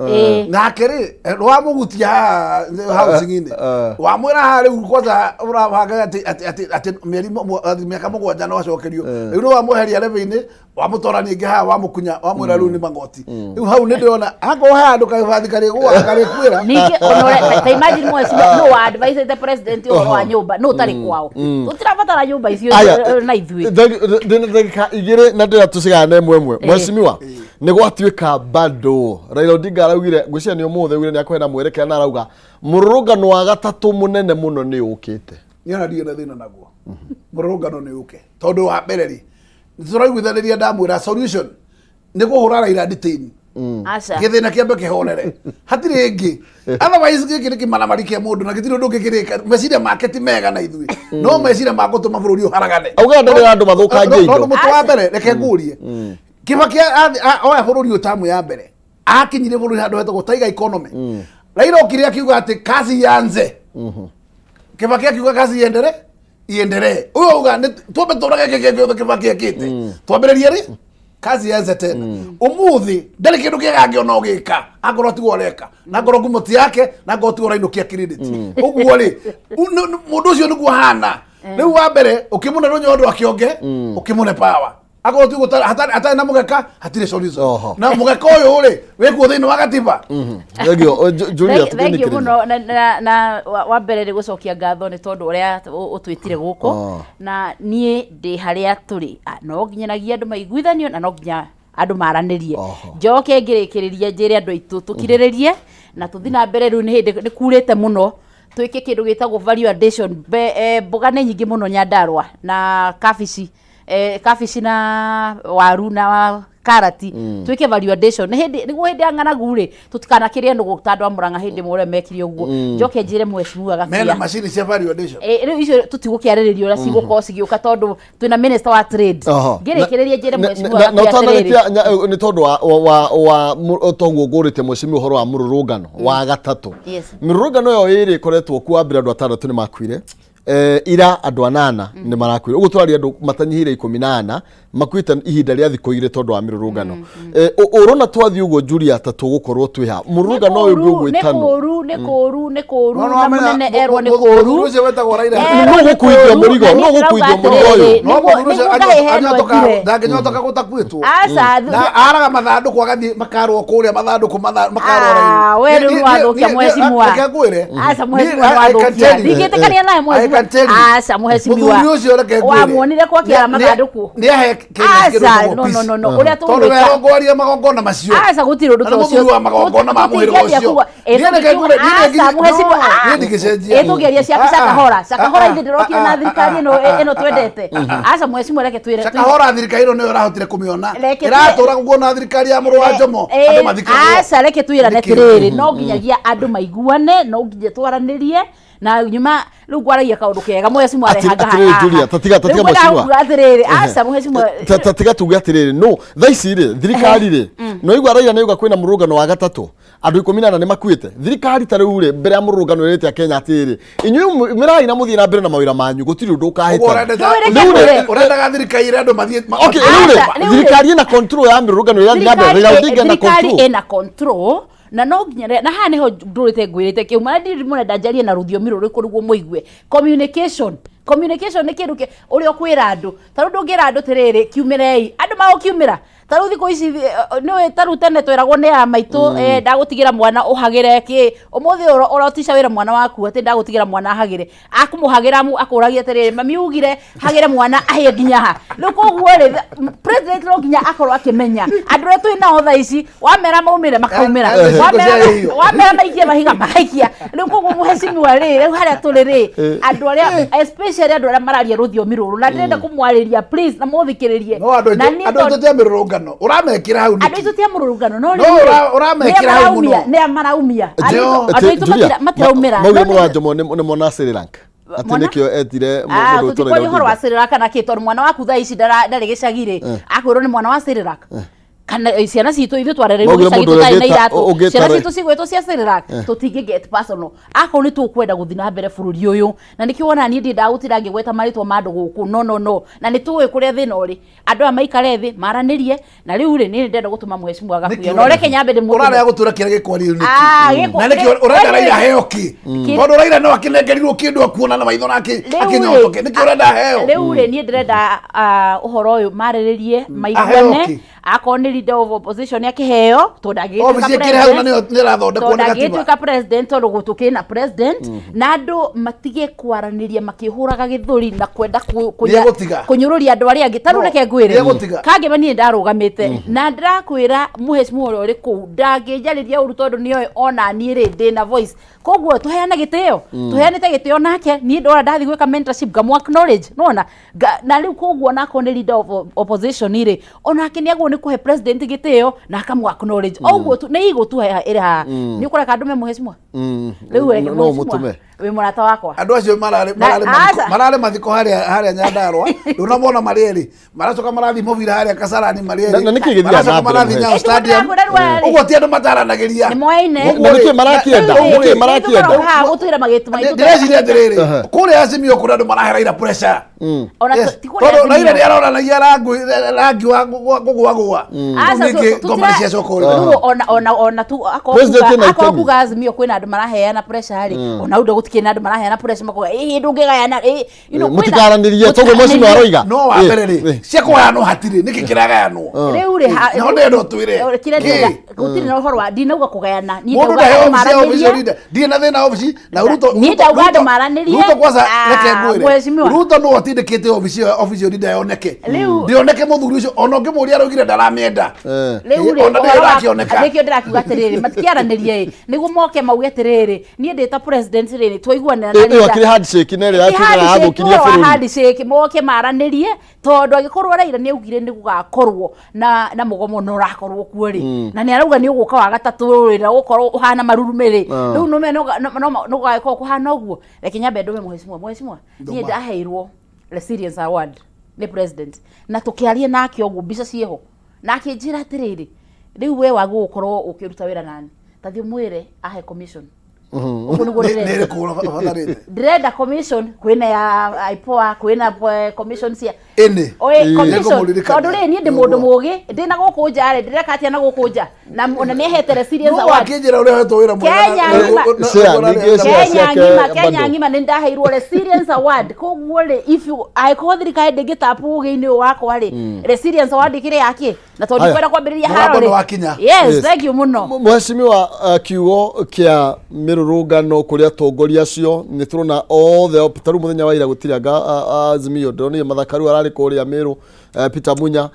nake rĩ, wamũgutia haha housing-inĩ, wamwĩra haha rĩu kwanza ũrabanga atĩ mĩeri mĩaka 7 no acokerio. Rĩu nĩ wamweheria levy-inĩ, wamũtwara ningĩ haha, wamũkunya, wamwĩra rĩu nĩ magoti. Rĩu hau nĩ ndĩrona akorwo he handũ kabathi karĩgũaga karĩkuĩra. Ningĩ ona ta imagine mheshimiwa no wa advise the president ũhoro wa nyũmba no ũtarĩ kwao, tũtirabatara nyũmba icio Aya, na ithuĩ. Ndĩna ndagĩka 2 na ndĩra tũcigane ĩmwe ĩmwe. Mheshimiwa, nĩ gwatuĩka bado Raila Odinga araugire, ngwĩciria nĩ ũmũthĩ, augire nĩ akũheana mwerekera na arauga mũrũrũngano wa gatatũ mũnene mũno nĩ ũkĩte. Niĩ ona ndirĩ na thĩna naguo mũrũrũngano nĩ ũke, tondũ wa mbere rĩ, tũraiguithanĩria, ndamwĩra solution nĩ kũhũra Raila detain. Aca. Gĩthĩna kĩambe kĩhorere, hatirĩ ĩngĩ. Otherwise gĩkĩ nĩ kĩmaramari kĩa mũndũ na gĩtirĩ ũndũ ũngĩ kĩrĩka. Meciria make ti mega na ithuĩ, no meciria ma gũtũma bũrũri ũharagane. Auga ndarĩ andũ mathũkangie No, indo. mũtĩ wa mbere, reke ngũrie, Kibaki oya bũrũri ũyũ tamu ya mbere, akinyire bũrũri handũ hetagwo Tiger Economy. Raila okire akiuga atĩ kazi ianze. Kibaki akiuga kazi iendelee, iendelee. Ũyũ auga nĩ twambe tũrage gĩkĩ gĩothe Kibaki ekĩte, twambĩrĩrie rĩ kazi ianze tena. Ũmũthĩ ndarĩ kĩndũ kĩega angĩona ũgĩka, angorwo tiguo areka, na ngorwo ngumo ti yake, na ngorwo tiguo ũrainũkia credit ũguo rĩ, mũndũ ũcio nĩguo ahana. Rĩu wa mbere ũkĩmũne rũnyondo akĩonge, ũkĩmũne power, akorwo tiguo hatarĩ na mũgeka hatirĩ solution. Na mũgeka ũyũ rĩ wĩkuo thĩinĩ wa gatiba. Thank you. Julia, Thank you tũkĩnĩkĩrĩria. Mũno na wa mbere nĩ gũcokia ngatho nĩ tondũ ũrĩa ũtwĩtire gũkũ. Na niĩ ndĩ harĩa tũrĩ. No nginyanagia andũ maiguithanio na no nginya Andũ maranĩrie. Njoke ngĩrĩkĩrĩria njĩre andũ aitũ tũkirĩrĩrie na tũthiĩ na mbere. Rĩu nĩ hĩndĩ nĩ kurĩte mũno, twĩke kĩndũ gĩtagwo value addition. Mboga nĩ nyingĩ mũno Nyandarua, na kabici, kabici na waru na karati. Twĩke value addition nĩ hĩndĩ nĩguo hĩndĩ ya ng'aragu rĩ, tũtikanakĩrĩe nũgũ ta andũ a Mũrang'a hĩndĩ ĩmwe ũrĩa mekire ũguo. Njoke njĩre mheshimiwa Mena Gakuya macini cia value addition. Rĩu icio tũtigũkĩarĩrĩria ũrĩa cigũkorwo cigĩũka, tondũ twĩna minister wa trade. Ngĩrĩkĩrĩria njĩre mheshimiwa Na Gakuya atĩrĩrĩ. ũtanarĩkia, nĩ tondũ wa toguo ngũrĩte mheshimiwa ũhoro wa mũrũrũngano wa gatatũ. Mĩrũrũngano ĩyo ĩrĩ ĩkoretwo kuo, wa mbere andũ atandatũ nĩ makuire, ira andũ anana nĩ marakuire, ũguo tũraria andũ matanyihĩire 14 makuĩte ihinda rĩa thikũ 2 tondũ wa mĩrũrũngano. Ũrona twathiĩ ũguo, Julia, ta tũgũkorwo twĩ ha mũrũrũngano ũyũ ũngĩ Nĩ ũgwĩtanwo? kũũru, nĩ kũũru, nĩ kũũru. No, no, Na wamenya, mũnene erwo nĩ mũthuri kũũru. ũcio wetagwo Raila. Erwo Nũ nĩ gũkuithia kũũru, mũrigo? na Nũ niĩ gũkuithia ndĩrauga mũrigo ũyũ? atĩrĩrĩ, No mũthuri ũcio nĩguo ngahehenwo anyotoka njire. ndangĩnyotoka gũtakuĩtwo. Aca, Na araga mathandũkũ agathiĩ makarwo kũrĩa mathandũkũ makarwo Ah, we rĩu nĩwathũkia mheshimiwa. Reke ngwĩre. Aca, mheshimiwa, nĩwathũkia. Ndingĩtĩkania nawe, mheshimiwa. Aca, mheshimiwa. Mũthuri ũcio reke ngwĩre. Wamuonire kwa kĩara mathandũkũ? Nĩ ahe Kenya kĩndũ Aca, gĩtagwo no, no, peace. no, no, ũrĩa Tondũ tũgwĩka. we arongoria magongona macio. Aca, gũtirĩ ũndũ Na ta nĩ ũcio. mũthuri wa magongona ma mũhĩrĩga Tũtingĩambia ũcio. kuga, Niĩ reke ngwĩre, niĩ aca, mheshimiwa, no, niĩ ndingĩcenjia. Ĩ tũngĩaria cia Shakahola. Shakahola ithe ndĩrokire na thirikari ĩno ĩno twendete. Aca, mheshimiwa, reke twĩre. Shakahola thirikari ĩno nĩyo ĩrahotire kũmĩona. Reke Ĩratũra guo na thirikari ya mũrũ wa Jomo andũ mathikagwo. Aca, reke twĩrane Nĩkĩ? atĩrĩrĩ, no nginyagia andũ maiguane, no nginya twaranĩrie na nyuma rĩu ngwaragia kaũndũ kega mheshimiwa arehanga. Atĩrĩrĩ, Julia, tatiga mheshimiwa. Rĩu atĩrĩrĩ, aca, mheshimiwa. Ta tiga tuge atĩrĩrĩ, no thaa ici rĩ, thirikari rĩ, no igua Raila nĩ auga kwĩna mũrũrũngano wa gatatũ, andũ 14 nĩ makuĩte. Thirikari ta rĩu rĩ, mbere ya mũrũrũngano ĩrĩte Akenya atĩrĩrĩ, inyuĩ mĩrai na mũthiĩ na mbere na mawĩra manyu, gũtirĩ ũndũ Ũguo ũkahĩtana. Rĩu Rĩu rĩ, ũrendaga thirikari ĩrĩa andũ mathiĩ okay, rĩu rĩ, Aca, rĩu rĩ- thirikari ĩna control ya mĩrũrũngano ĩrathiĩ na mbere, Raila Odinga ena thirikari control. ĩna control, na no nginya na haha niho ndũrĩte ngwĩrĩte kĩu marĩa ndiri mũrenda njarie na rũthiomi rũrĩkũ nĩguo mũigue. Communication nĩ kĩndũ ũrĩa ũkwĩra andũ. Ta rĩu ndũngĩra andũ atĩrĩrĩ, kiumĩrei, andũ magũkiumĩra. Ta rĩu thikũ ici, nĩũĩ, ta rĩu tene tweragwo nĩ a maitũ, ndagũtigĩra mwana ũhagĩre kĩ. Ũmũthĩ ũyũ ũrotica wĩra mwana waku atĩ ndagũtigĩra mwana ahagĩre, akũmũhagĩra akũragia atĩrĩrĩ, mami ugire hagĩre mwana ahĩe nginya ha? Rĩu koguo rĩ, president no nginya akorwo akĩmenya andũ arĩa twĩ nao thaa ici, wamera maumĩre makaumĩra, wamera maikie mahiga makaikia. Rĩu koguo mheshimiwa rĩ, rĩu harĩa tũrĩ rĩ, andũ arĩa, especially andũ arĩa mararia rũthiomi rũrũ, na ndĩrenda kũmwarĩria, please, na mũthikĩrĩrie. No andũ Na aitũ niĩ andũ aitũ ti a mĩrũrũngano ũramekĩra hau andũ nĩkĩ? aitũ ti a mũrũrũngano, no No, rĩu rĩ, ũramekĩra nĩa hau maraumia mũno. nĩa maraumia. Andũ aitũ Julia, matiraumĩra. maugire No mũrũ wa Jomo nĩ mona Sri Lanka atĩ Mwana? nĩkĩo etire Ah, mũndũ ũtũraga tũtikwaria ũhoro wa Odinga. Sri Lanka na kĩ, tondũ mwana waku thaa ici ndarĩ gĩcagi rĩ, akwĩrwo nĩ mwana wa Sri Lanka kana ciana citũ ithuĩ twarereirwo Maugire gĩcagi mũndũ tũtarĩ na ũrĩa iratũ, ũngĩta- ciana citũ cigwĩtwo cia Sri Lanka? Tũtingĩ get personal akorwo nĩ tũkwenda gũthiĩ na mbere bũrũri ũyũ, na nĩkĩo wona niĩ ndiendaga gũtinda ngĩgweta marĩtwa ma andũ gũkũ. No, no, no, na nĩ tũĩ kũrĩa thĩna ũrĩ. Andũ aya maikare thĩ maranĩrie. Na rĩu rĩ, niĩ nĩndĩrenda gũtũma mheshimiwa Gakuya, no reke nyambe ndĩmũtũme. Ũrarega gũtwĩra kĩrĩa gĩkwario nĩkĩ? Ah, Na nĩkĩ ũrenda Raila aheo kĩ? Kĩ- Tondũ Raila no akĩnengerirwo kĩndũ akuona na maitho na Rĩu rĩ, akĩnyotoke, nĩkĩ ũrenda aheo? Rĩu rĩ, niĩ ndĩrenda ũhoro ũyũ marĩrĩrie, Aheo maiguane. kĩ? Akorwo nĩ leader of opposition akĩheo, tondũ ndangĩgĩtuĩka Obici ĩkĩrĩ hau na president. nĩyo nĩĩrathondekwo Tondũ nĩ gatiba. ndangĩgĩtuĩka president tondũ gũtũkĩ na president, na andũ matige kwaranĩria makĩhũraga gĩthũri na kwenda Nĩegũtiga. kũnyũrũria andũ arĩa angĩ. Ta rĩu No, reke ngwĩre, nĩegũtiga. Kangĩma, niĩ ndarũgamĩte na ndĩrakwĩra mheshimiwa ũrĩa ũrĩ kũu ndangĩnjarĩria ũru, tondũ nĩoĩ ona niĩ rĩ ndĩna voice. Koguo tũheane gĩtĩo, tũheanĩte gĩtĩo nake. Niĩ ndora ndathiĩ gwĩka mentorship ngamu acknowledge nona. Na rĩu koguo onakorwo nĩ leader of opposition rĩ, onake nĩ agwo nĩ kũhe president gĩtĩo na akamu acknowledge. Ũguo tu nĩ igũtu ĩrĩ haha. Nĩ ũkũreka ndũme mheshimiwa rĩu? Reke No mheshimiwa, mũtũme. wĩ mũrata wakwa. Andũ acio mararĩ Na- mararĩ mathiko aca. mararĩ mathiko harĩa Nyandarua, ndũnamona marĩ erĩ, maracoka marathiĩ mũbira harĩa Kasarani marĩ Na nĩkĩ gĩthiaga maracoka na mbere, marathiĩ Mũheci? Nyayo Ĩĩ, Stadium. ndĩrakwĩra rĩu arĩ. Ũguo ti andũ mataranagĩria. Nĩ moyaine. Ũguo Na nĩkĩ rĩ, marakĩenda? ũguo Nĩkĩ rĩ, marakĩenda? Nĩ haha gũtwĩra magĩtũ maitũ. Ndĩreciria atĩrĩrĩ, kũrĩa Azimio kũrĩa andũ marahe Raila pressure. Ona Yes. ti kũrĩa Tondũ Raila Azimio. nĩ aronanagia rangi wa kũgũagũa. Aca, Ningĩ ngoma nĩ ciacoka ũrĩrĩ. Rĩu ona tu akorwo President ena akorwo itemi. kuga Azimio kwĩna andũ maraheana pressure rĩ, ona ũndũ gũtirĩ. Gũtikĩrĩ na andũ maraheana pressure makoiga ĩĩ ndũngĩgayana ĩĩ you know, Eh, kwĩna- mũtikaranĩrie, toguo mheshimiwa aroiga. No wa Eh, mbere rĩ, eh. cia kũgayanwo hatirĩ, nĩkĩ kĩragayanwo? Rĩu rĩ No ndĩrenda ũtwĩre. Kĩrĩa Kĩ? ndĩrenda gũtirĩ na ũhoro wa ndinauga kũgayana niĩ Mũndũ ndauga ndaheo andũ obici ya obici maranĩrie. leader. Ndirĩ na thĩna obici na Ruto. Niĩ ndauga andũ maranĩrie. Ruto kwanza Ah, reke ngwĩre. mheshimiwa. Ruto nĩwe ũtindĩkĩte obici ĩyo obici ĩyo leader yoneke. Rĩu- Ndĩoneke mũthuri ũcio ona ũngĩmũria araugire ndaramĩenda. Rĩu rĩ, Ona ndĩrĩ ũhoro wa- ĩrakĩoneka. nĩkĩo ndĩrakiuga atĩrĩrĩ matikiaranĩrie ĩ nĩguo moke mauge atĩrĩrĩ niĩ ndĩ ta president rĩ nĩ twaiguanĩra na Ĩyo leader. akĩrĩ handshake na ĩrĩa Ti yatuĩkaga handshake, yathũkirie ũhoro wa bũrũri. handshake moke maranĩrie tondũ angĩkorwo Raila nĩ augire nĩ gũgakorwo na na mũgomo na ũrakorwo kuo rĩ na nĩ arauga nĩ ũgũka wa gatatũ rĩ na ũgũkorwo ũhana marurumĩ rĩ rĩu nũme no gũgagĩkorwo kũhana ũguo. Reke nyambe ndũme mheshimiwa. Mheshimiwa, niĩ ndaheirwo resilience award nĩ president na tũkĩaria nake ũguo mbica ciĩho na akĩnjĩra atĩrĩrĩ, rĩu we wagwo gũkorwo ũkĩruta wĩra nani, ta thiĩ ũmwĩre ahe commission. Ũguo nĩguo Nĩ ndĩrenda. nĩ ĩrĩkũ ũbatarĩte? Ndĩrenda commission kwĩna ya IPOA, kwĩna commission cia Ĩnĩ. Oe, Ĩĩ. commission Nĩngũmũririkania. tondũ rĩ niĩ ndĩ mũndũ mũgĩ ndĩ na gũkũ nja rĩ ndĩreka atĩa na gũkũ nja na ona nĩ ahete resilience No award. wakĩnjĩra ũrĩa ũhetwo wĩra mwega Kenya ng'ima. Share, ningĩ share Kenya ciake ng'ima Kenya bado. ng'ima nĩ ndaheirwo resilience award. Koguo rĩ, if you angĩkorwo thirikari ndĩngĩtapu ũgĩ-inĩ ũyũ wakwa rĩ, resilience award ĩkĩrĩ yakĩ na tondũ Haya. ndikwenda kwambĩrĩria Mũgambo haro nĩ rĩ wakinya. Yes, Yes. thank you mũno. Mheshimiwa, kiugo kĩa mĩrũrũngano kũrĩ atongoria acio nĩ tũrona othe ta rĩu mũthenya wa ira gũtirĩ anga Azimio ndĩronire Mathakaru ararĩ kũrĩa Meru, Peter Munya,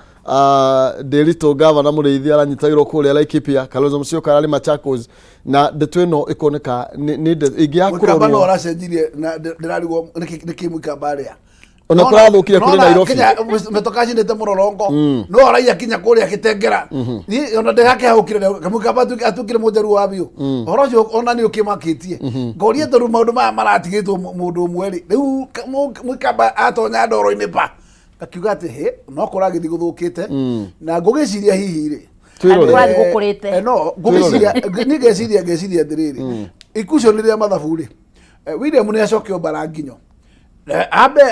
Ndiritu gavana Mũrĩithi aranyitagĩrwo kũrĩa Laikipia, Kalonzo Musyoka ararĩ Machakos na ndeto ĩno ĩkoneka nĩ ndeto ĩngĩ ya Mũikamba no kũrorwo aracenjirie na ndĩrarigwo nĩkĩ Mũikamba arĩa. Ona kũrathũkire kũrĩ Nairobi. Metoka cinĩte mũrorongo no araiya kinya kũrĩa gĩtengera. Niĩ ona ndĩrakĩhaũkire Kamũikamba atuĩkire mũnjaruo wa biũ. Ũhoro ũcio ona nĩ ũkĩmakĩtie ngoria tondũ maũndũ maya maratigĩtwo mũndũ ũmwe rĩ rĩu Mũikamba atonya ndoro-inĩ pa akiuga atĩ hĩ no kũragĩthiĩ gũthũkĩte na ngũgĩciria hihi rĩ Twĩrore. Kũrathiĩ gũkũrĩte. No ngũgĩciria niĩ ngeciria ngeciria atĩrĩrĩ ikucio rĩa mathabu rĩ, William nĩ acokio mbara nginyo. Ambe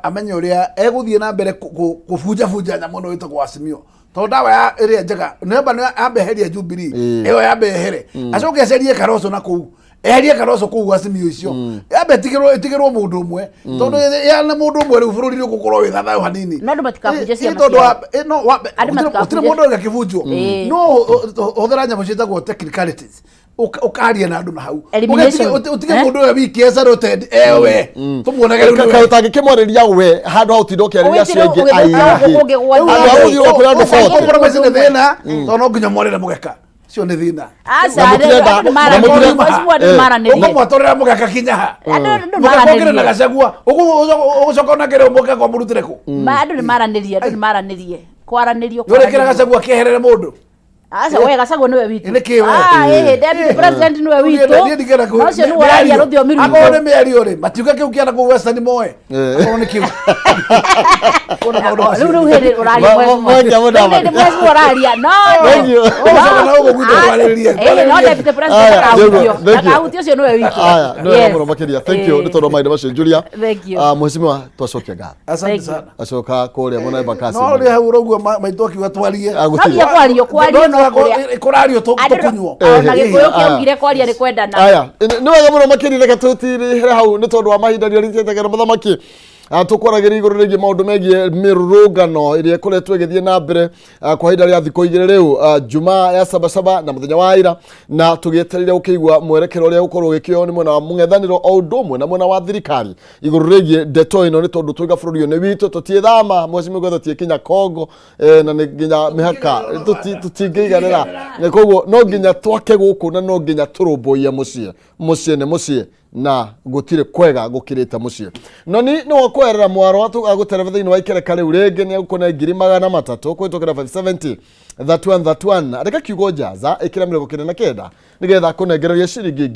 amenye ũrĩa egũthiĩ na mbere kũbunjabunja nyamũ ĩno ĩtagwo Azimio tondũ ndawa ya ĩrĩa njega nĩamba nĩ ambe eherie Jubilee ĩyo yambe ehere acoke acerie Kalonzo na kũu eherie Kalonzo kũu Azimio icio yambe ĩtigĩrwo mũndũ ũmwe tondũ yana mũndũ ũmwe rĩu bũrũri nĩ ũgũkorwo wĩ na thayũ hanini. No andũ matikabunje ciama Ĩ, tondũ ciao. no Andũ gũtirĩ matikabunje. mũndũ ũgakĩbunjwo no hũthĩra nyamũ ciĩtagwo technicalities ũkaria na andũ na hau. Elimination. Ũtige Eh? mũndũ ũyũ wiki ecarote ewe tũmuonage rĩu nĩwe. Kaĩ ũtangĩkĩmwarĩria we handũ ha ũtinda ũkĩarĩria acio Ũgĩthiĩ angĩ ũgĩthũkia aingĩ ũngĩgwa Handũ ha thĩ. gũthiĩ ũgakora andũ Ũguo 40. compromise nĩ thĩna tondũ no nginya mwarĩre mũgeka ũcio nĩ thĩna. Aca, Na mũtirenda- andũ na mũtirenda- maranĩrie. Andũ Eh. maranĩrie. Ũkũmwatũrĩra mũgeka kinya ha Andũ andũ mũgeka ũkĩrĩ na maranĩrie. Gachagua ũgũcoka ũnengere mũgeka ũmũrutĩre kũ? Andũ nĩ maranĩrie, andũ nĩ maranĩrie. Kwaranĩrio. Nĩũrekĩra kwaranĩrio. Gachagua kĩeherere mũndũ. Aca we Gachagua nĩwe witũ. Nĩ kĩ we? Ah, ĩhĩ, deputy president nĩwe witũ. Niĩ ndingĩenda Na ũcio nĩwe ũraria rũthiomi rwitũ. Akorwo nĩ mĩario rĩ matiuga kĩu kĩana kũu Western moe akorwo nĩ kĩu. Kuona maũndũ macio. Rĩu rĩu hĩndĩ ũraria Mwendia mheshimiwa. mũdavadi. Rĩu hĩndĩ mheshimiwa ũraria. No, Thank you. Ũgũcoka na ũguo gwitũ twarĩrĩrie. Ĩĩ, no deputy president Aya, ndakahutio. thank you. Ndakahutio ũcio nĩwe witũ. Aya, nĩ wega Yes. mũno makĩria. Thank you Ĩĩ. nĩ tondũ wa mahinda macio Julia. Thank you. Mheshimiwa twacokia ngatho. Asante Thank you. sana. Acoka kũrĩa mwena wa Embakasi. No rĩ hau ũraigua maitũ akiuga twarie. Ah, No nginya kwario, kwario no kũrĩa. Kũrario Andũ- tũkunywo. Ona Gĩkũyũ Aya. kĩaugire kwaria nĩ kwendana. Aya, nĩ wega mũno makĩria reke tũtirĩhere hau nĩ tondũ wa mahinda rĩrĩa rĩtĩte mũthamaki. Tũkwaragĩria igũrũ rĩgiĩ maũndũ megiĩ mĩrũrũngano ĩrĩa ĩkoretwo ĩgĩthiĩ na mbere kwa ihinda rĩa thikũ igĩrĩ rĩu, Jumaa ya Sabasaba na mũthenya wa ira, na tũgĩetereire gũkĩigua mwerekero ũrĩa ũkorwo ũgĩkĩoywo nĩ mwena wa mũng'ethanĩro o ũndũ ũmwe na mwena wa thirikari igũrũ rĩgiĩ ndeto ĩno nĩ tondũ twaiga bũrũri ũyũ nĩ witũ tũtiĩthama mheshimiwa gwetha tiĩkinya Kongo na nĩ nginya mĩhaka tũtingĩiganĩra. Koguo no nginya twake gũkũ na no nginya tũrũmbũiye mũciĩ. Mũciĩ nĩ mũciĩ na gũtirĩ kwega gũkĩrĩte mũciĩ. Noni nĩ wakwerera mwaro agũtereba thĩinĩ wa ikereka rĩu rĩngĩ nĩ egũkũne 300,000 kũhĩtũkĩra 570 31 31 reka kiugo njaza ĩkĩra 99 nĩgetha kũnengereria ciringi.